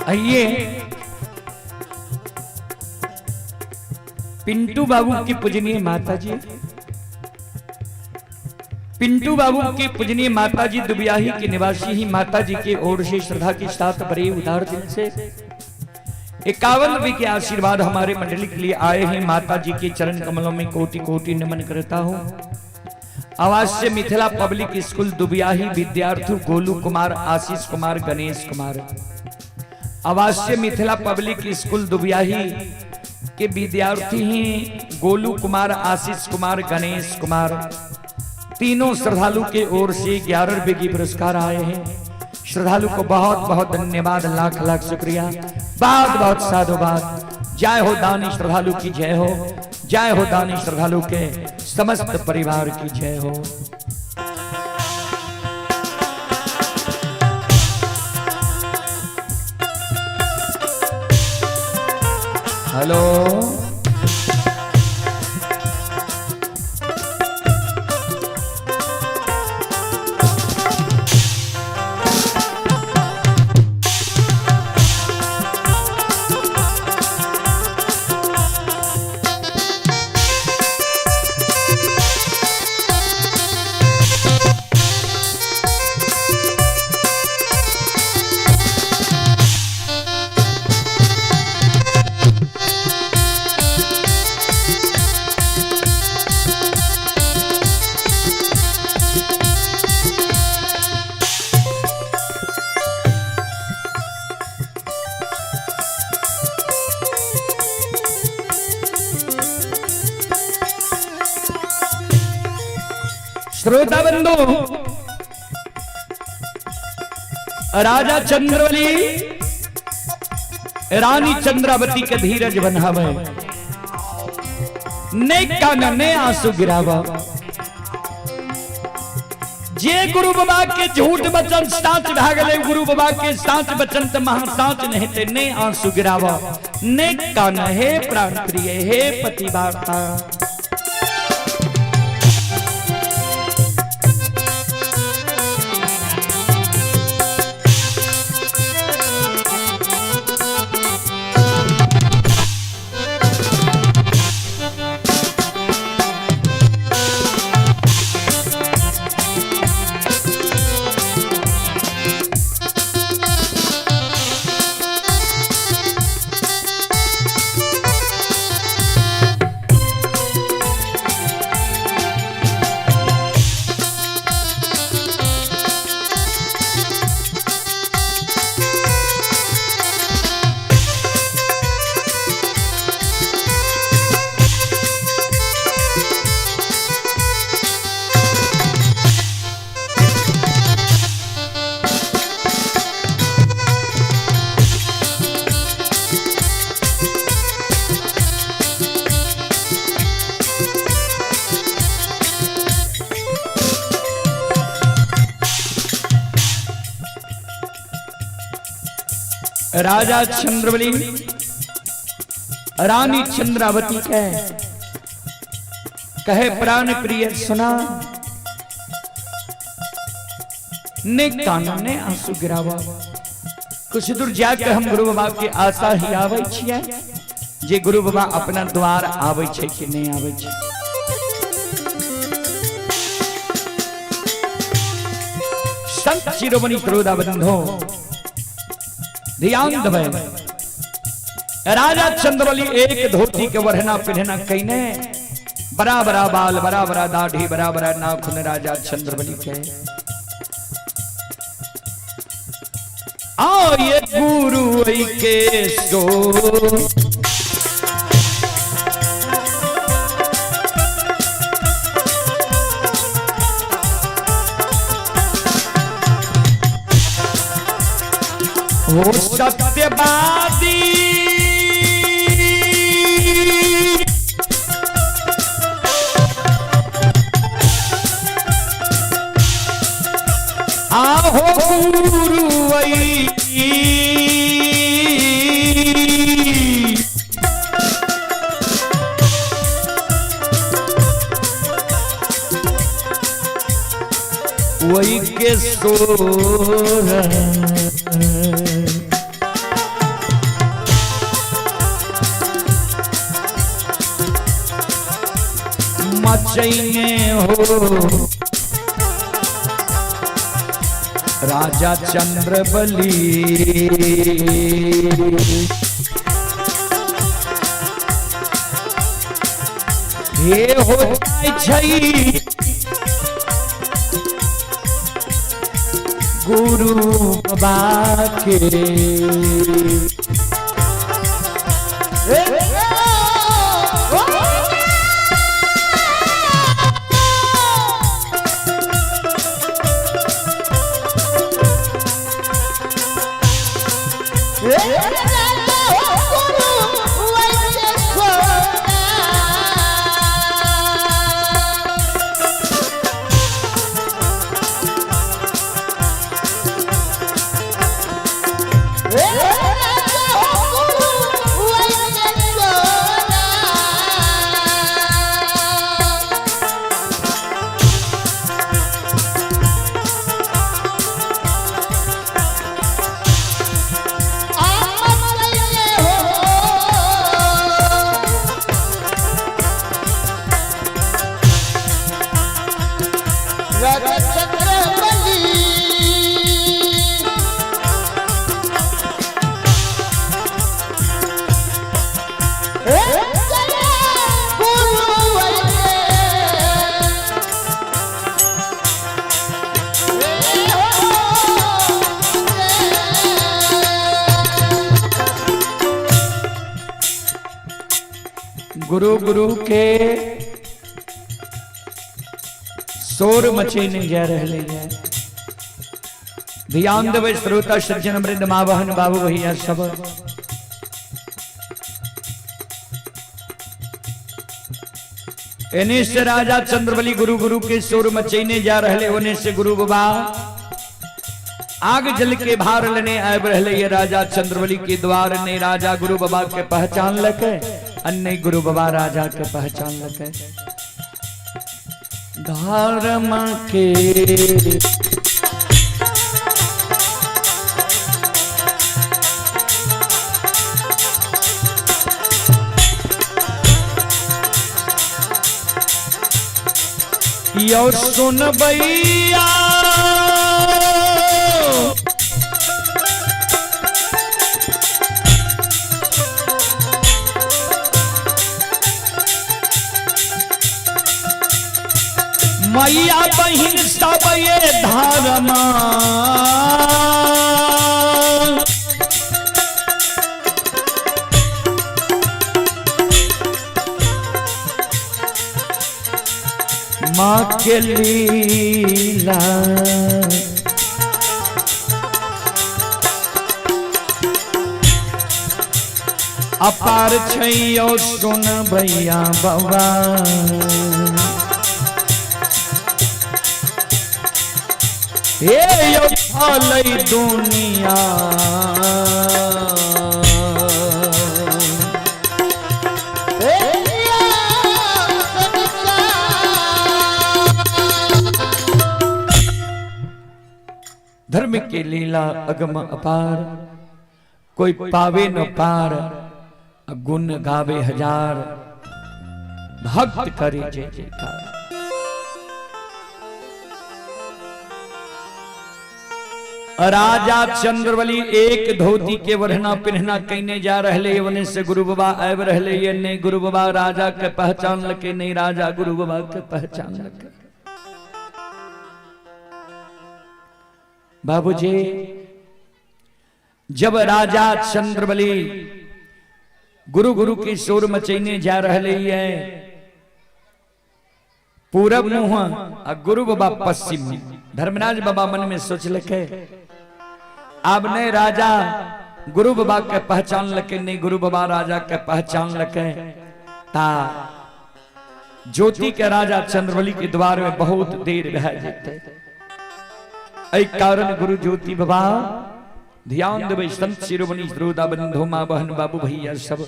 आइए पिंटू बाबू की पूजनीय माताजी, पिंटू बाबू की पूजनीय माताजी दुबियाही के निवासी ही माताजी की ओर से श्रद्धा के साथ बड़े उदार दिल से 51 रुपए के आशीर्वाद हमारे मंडली के लिए आए हैं। माताजी के चरण कमलों में कोटि कोटि नमन करता हूँ। आवासीय मिथिला पब्लिक स्कूल दुबियाही विद्यार्थी गोलू कुमार, आशीष कुमार, गणेश कुमार। आवासीय मिथिला पब्लिक स्कूल दुबियाही के विद्यार्थी हैं गोलू कुमार, आशीष कुमार, गणेश कुमार। तीनों श्रद्धालु के ओर से 11 रुपए की पुरस्कार आए हैं। श्रद्धालु को बहुत बहुत धन्यवाद, लाख लाख शुक्रिया, बहुत बहुत साधुवाद। जय हो दानी श्रद्धालु की जय हो, जय हो दानी श्रद्धालु के समस्त परिवार की जय हो। हेलो, श्रोता बंधु, राजा चंद्रवली रानी चंद्रावती के धीरज बनावे, ने कान ने आंसू गिरावा। जे गुरु बाबा के झूठ वचन साच भागले, गुरु बाबा के साच वचन त महा साच नहीं ते ने आंसू गिरावा, ने कान। हे प्राण प्रिय, हे पति वार्ता, राजा चंद्रबली रानी चंद्रावती के कहे प्राण प्रिय सुना, ने कानों ने आंसू गिरावा। कुछ दूर जाके हम गुरु बाबा के आशा ही आवे छियै जे गुरु बाबा अपना द्वार आवे छै कि नहीं आवे छै। संत शिरोमणि श्रोता बंधो ध्यान दबे, राजा चंद्रबली एक धोती के वरना पिन्हना कईने, बड़ा बड़ा बाल, बड़ा बड़ा दाढ़ी, बड़ा बड़ा नाखून राजा चंद्रबली के। आओ ये गुरु के सो हो सत्यवादी, आहो गुरु वही के सोर। मचैने हो राजा चंद्रबली, हे हो जाइ छै गुरु बाबा के। गुरु गुरु के शोर मचेने जा रहे हैं। ध्यान देवे श्रोता सज्जन वृंद माँ बहन बाबू भैया सब। एने से राजा चंद्रबली गुरु गुरु के शोर मचेने जा रहे, ओने से गुरु बाबा आग जल के भार लेने आब रहे। ये राजा चंद्रबली के द्वार ने राजा गुरु बाबा के पहचान लके, अन्य गुरु बाबा राजा के पहचान लके। धर्म के यो सुन भैया मैया बहिन सब ये धर्म माँ के लीला अपार छैयो सुन भैया बाबा। हे यौ फलै दुनिया। धर्म के लीला अगम अपार, कोई पावे न पार, गुण गावे हजार, भक्त करे जय जयकार। राजा चंद्रबली एक धोती के वरना पिन्हना कहने जा रहे, वने से गुरु बाबा आब रहे, ये नहीं गुरु बाबा राजा के पहचान लके, नहीं राजा गुरु बाबा के पहचान लके। बाबूजी जब राजा चंद्रबली गुरु गुरु की शोर मचैने जा रहे है, पूरब मुँह आ गुरु बाबा पश्चिम। धर्मराज बाबा मन में सोच लके अब नहीं राजा गुरु बाबा के पहचान लके, नहीं गुरु बाबा राजा के पहचान लके। ता ज्योति के राजा चंद्रबली के द्वार में बहुत देर रह जेते। एहि कारण गुरु ज्योति बाबा ध्यान देबै संत शिरोमणि श्रोता बंधु माँ बहन बाबू भैया सब।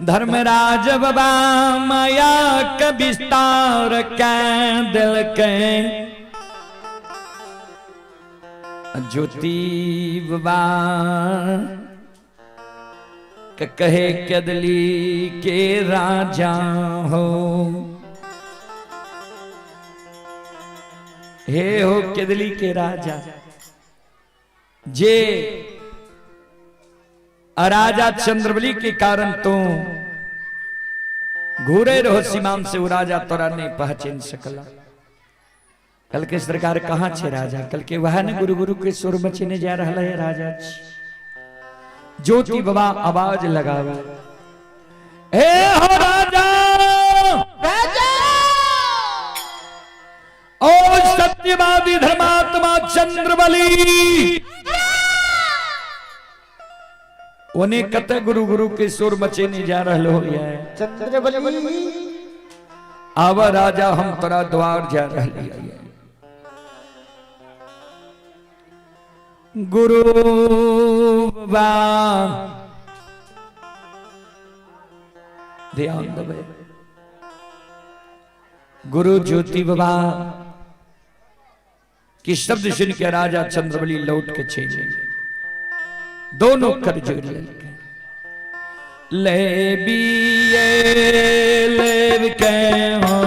धर्मराज बाबा माया के विस्तार कै दिलकै, ज्योति बाबा के कहे कदली के राजा हो, हे हो केदली के राजा। जे राजा चंद्रबली के कारण तो घूरे रहो सीमान से, वो राजा तोरा नहीं पहचान सकला। कल के सरकार कहाँ छे राजा? कल के वह ने गुरु गुरु के सुर मचने जा रहा है राजा। ज्योति बाबा आवाज लगावा, हे हो राजा, राजा ओ सत्यवादी धर्मात्मा चंद्रबली। ओने कते गुरु गुरु के सुर मचेने जा रहलो है चंद्रबली। आवा राजा हम तोरा द्वार जा रहली है। गुरु बाबा ध्यान देबै, गुरु ज्योति बाबा की शब्द सुन के राजा चंद्रबली लौट के चले, दोनों कर जोड़ लेके ले बिये ले के हो,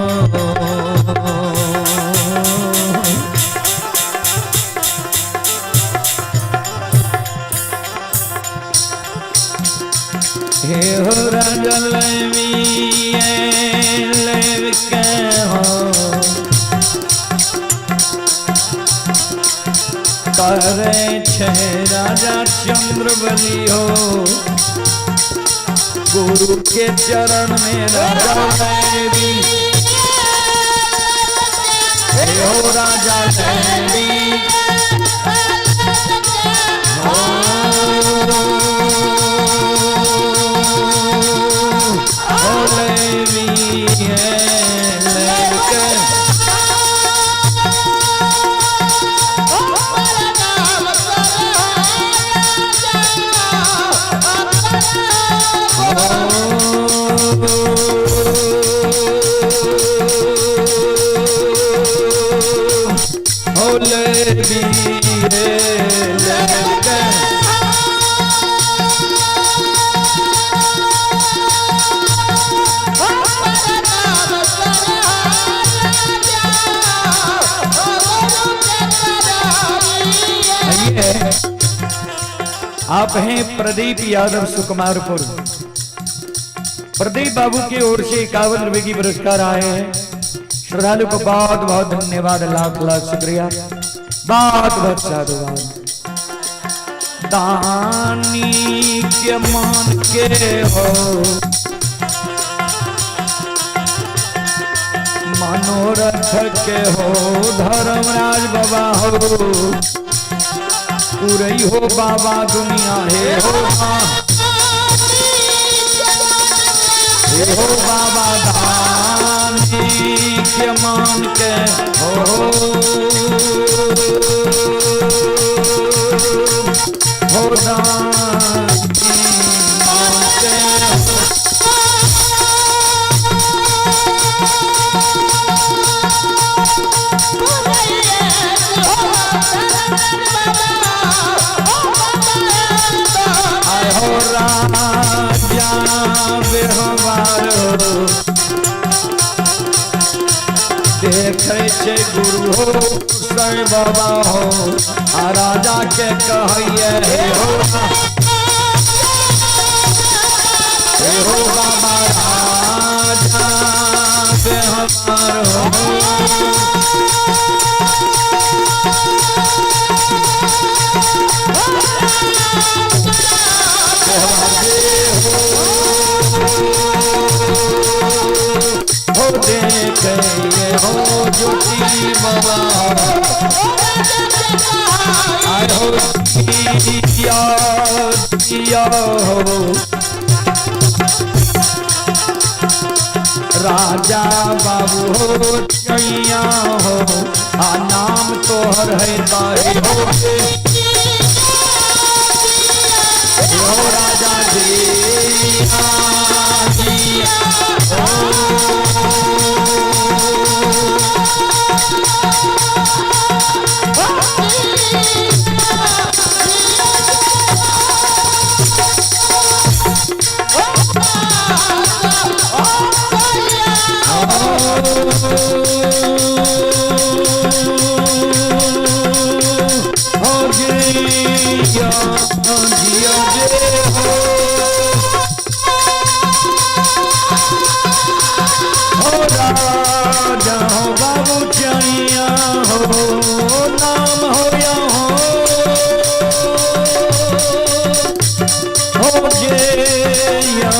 हे हो राजा ले बिये ले के हो, करे छे राजा चंद्रबली हो, गुरु के चरण में राजा देवी, हे हो राजा देवी हो, हो देवी है लेके आप हैं प्रदीप यादव सुकुमारपुर। प्रदीप बाबू की ओर से 51 रुपए की पुरस्कार आए हैं। श्रद्धालु को बहुत बहुत धन्यवाद, लाख लाख शुक्रिया, बहुत बहुत साधुवाद। दानी के मान के हो मनोरथ के हो, धर्मराज बाबा हो, पूरई हो बाबा दुनिया हे हो, हे हो बाबा दानी के मान के हो हो दानी मान के हो। आय हो राजा व्यवहार देखै छै गुरु हो साईं बाबा हो आ राजा के कहैये हे हो हे हो बाबा राजा व्यवहार हो। हो देखे हो ज्योति बाबा आय हो दिया दिया हो राजा बाबू हो चैया हो आ नाम तोहर है ताहे हो हो राजा जी हो जिया जिया जे हो हो राजा हो बाबू चैया हो नाम हो या हो हो जे या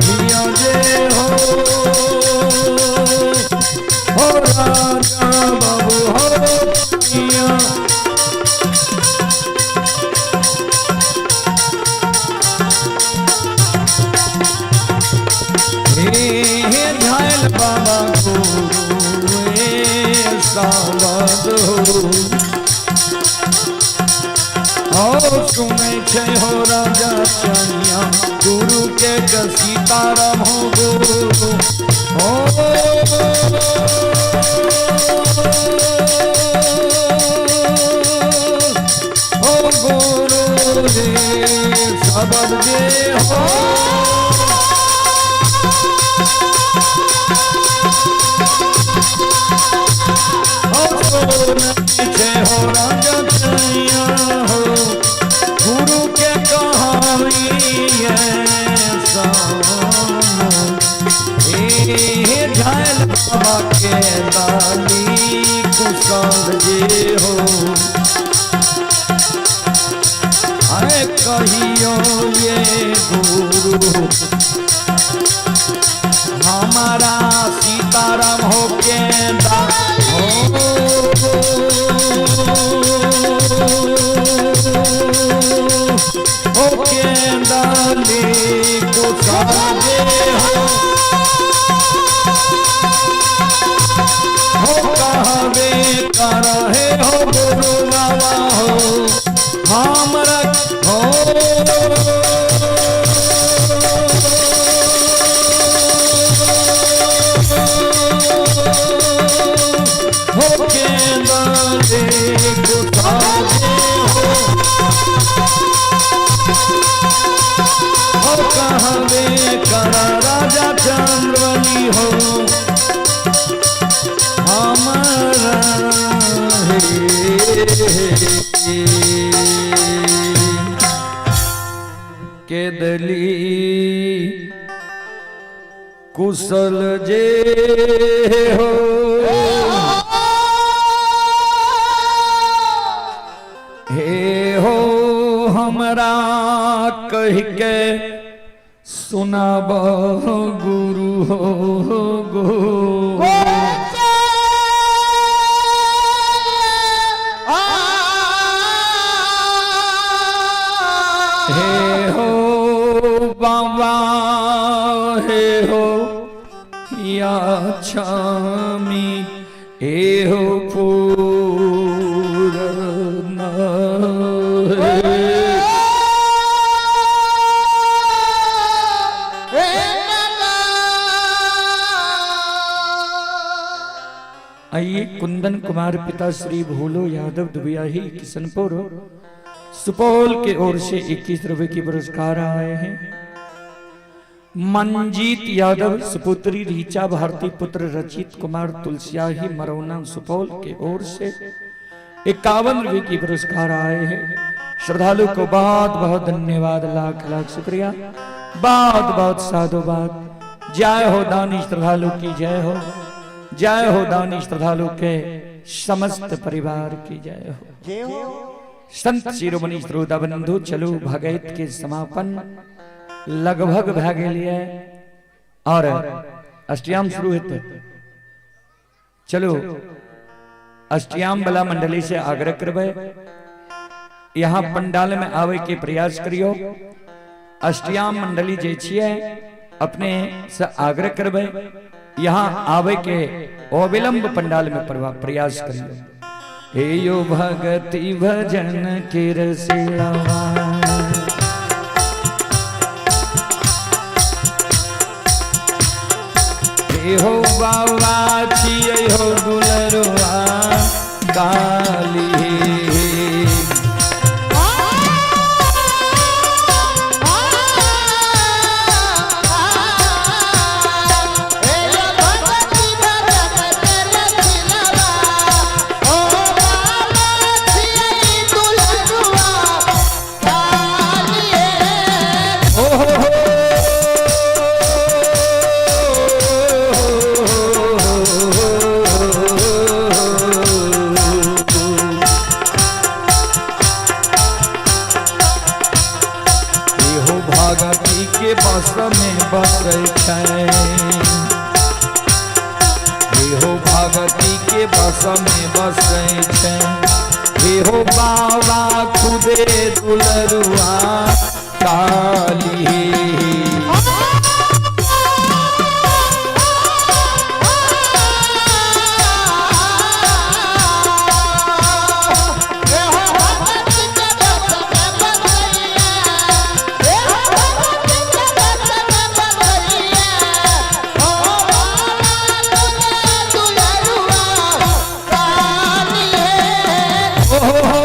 जिया जे हो हो राजा बाबू हो चैया। हे झायल बाबा गुरु सावद हो हो सुनै छै हो राजा चैया गुरु के सीताराम हो गुरु हो हो गुरु रे सबद जे हो हो सुनै छै हो राजा चैया हो गुरु के कहानी हे झायल बाबा के दानी कुशल जे हो अरे कहियो ये गुरु हमारा सीताराम हो के दा हो के डाली कुशल जे हो हो कहवे करहे हो गुरु बाबा हो हमरा हो हो के डाली कुशल जे हो हो कहवे कर राजा चंद्रवली हो हमारा हे के दली कुशल जे हो हे हो हमरा कह के सुनाब गुरु हो गो हे हो बाबा हे हो या छामी एहो पूर्ण हे। आइए कुंदन कुमार पिता श्री भोलो यादव दुबियाही किशनपुर सुपौल के ओर से 21 रुपए की पुरस्कार आए हैं। मंजीत यादव सुपुत्री रीचा भारती पुत्र रचित कुमार तुलसियाही मरौना सुपौल के ओर से 51 रुपए की पुरस्कार आए हैं। श्रद्धालु को बहुत बहुत धन्यवाद, लाख लाख शुक्रिया, बहुत बहुत साधुवाद। जय हो दानी श्रद्धालु की जय हो, जय हो दानी श्रद्धालु के समस्त परिवार की जय हो। जय हो। संत शिरोमणि श्रोता बंधु, चलो भगैत के समापन लगभग भा गेलिए और अष्टयाम शुरू हेतै। चलो अष्टयाम वाला मंडली से आग्रह करबै यहाँ पंडाल में आवे के प्रयास करियो। अष्टयाम मंडली जे छियै अपने से आग्रह करबै यहाँ आवे के अविलंब पंडाल में प्रयास करियो। हे यो भगति भजन के रसिलवा, हे हो बाबा छियै हो दुलरुआ काली। ओ हो हो हो भगती के बस में बसै छै, हे हो भगती के बस में बसै छै, हे हो बाबा खुदे दुलरुआ काली। ओ हो हो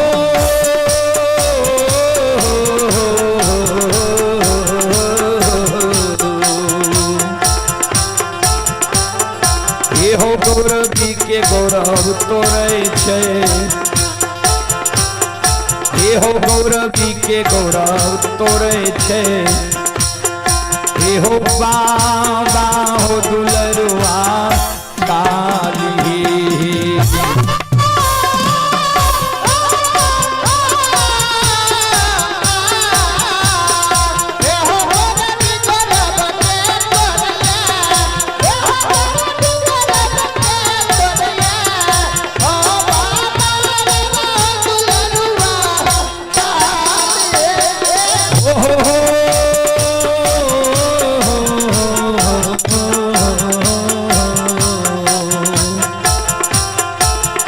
हे हो गौरवी के गौरव तोरै छै, हे हो गौरवी के गौरव तोरै छै, हे हो बाबा हो दुलरुआ काली। ओ हो हो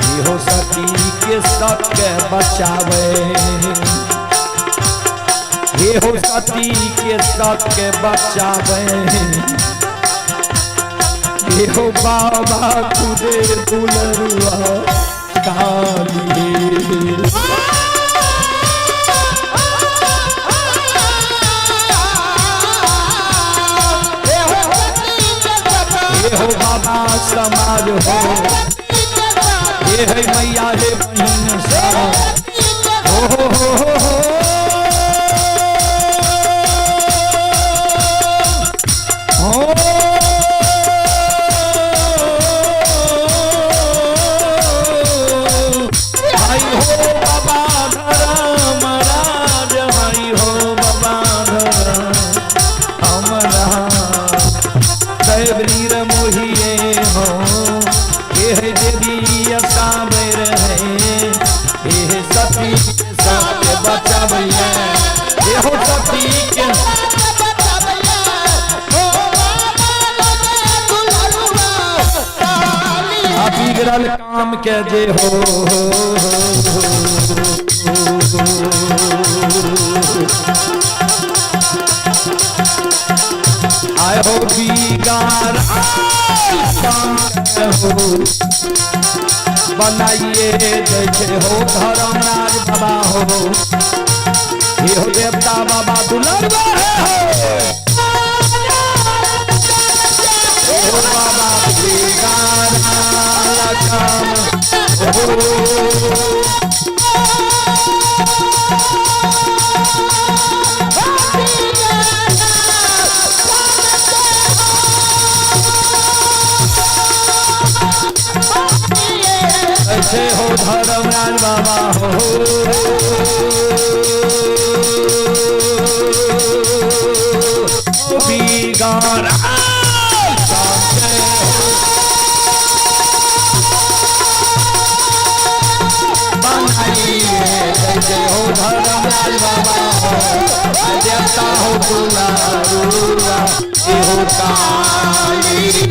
इहो सती के सबके बचावे, हे हो सती के सबके बचावे, हे हो बाबा खुदे दुलरुआ काली। हे हो बाबा समाज हो, हे है मैया हे बहिन सा, हो हो हो हो हो। भाई हो बाबा धर्म राज, भाई हो बाबा धर्म अमरा दैव मोहिए हो, हे देवी असाबर है, हे सती के साथ बचावैया, हे हो सती के। बिगड़ल काम के जे हो। आए हो बिगाड़ काम के हो बनाइए जैसे हो धर्मराज बाबा हो, हे हो देवता बाबा दुलरवा है हो बाबा बिगाड़ काम हो। ऐसे हो धर्मराज बाबा हो, बिगाड़ बनाइए जैसे हो धर्मराज बाबा हो, देवता हो दुलारुआ हो काली।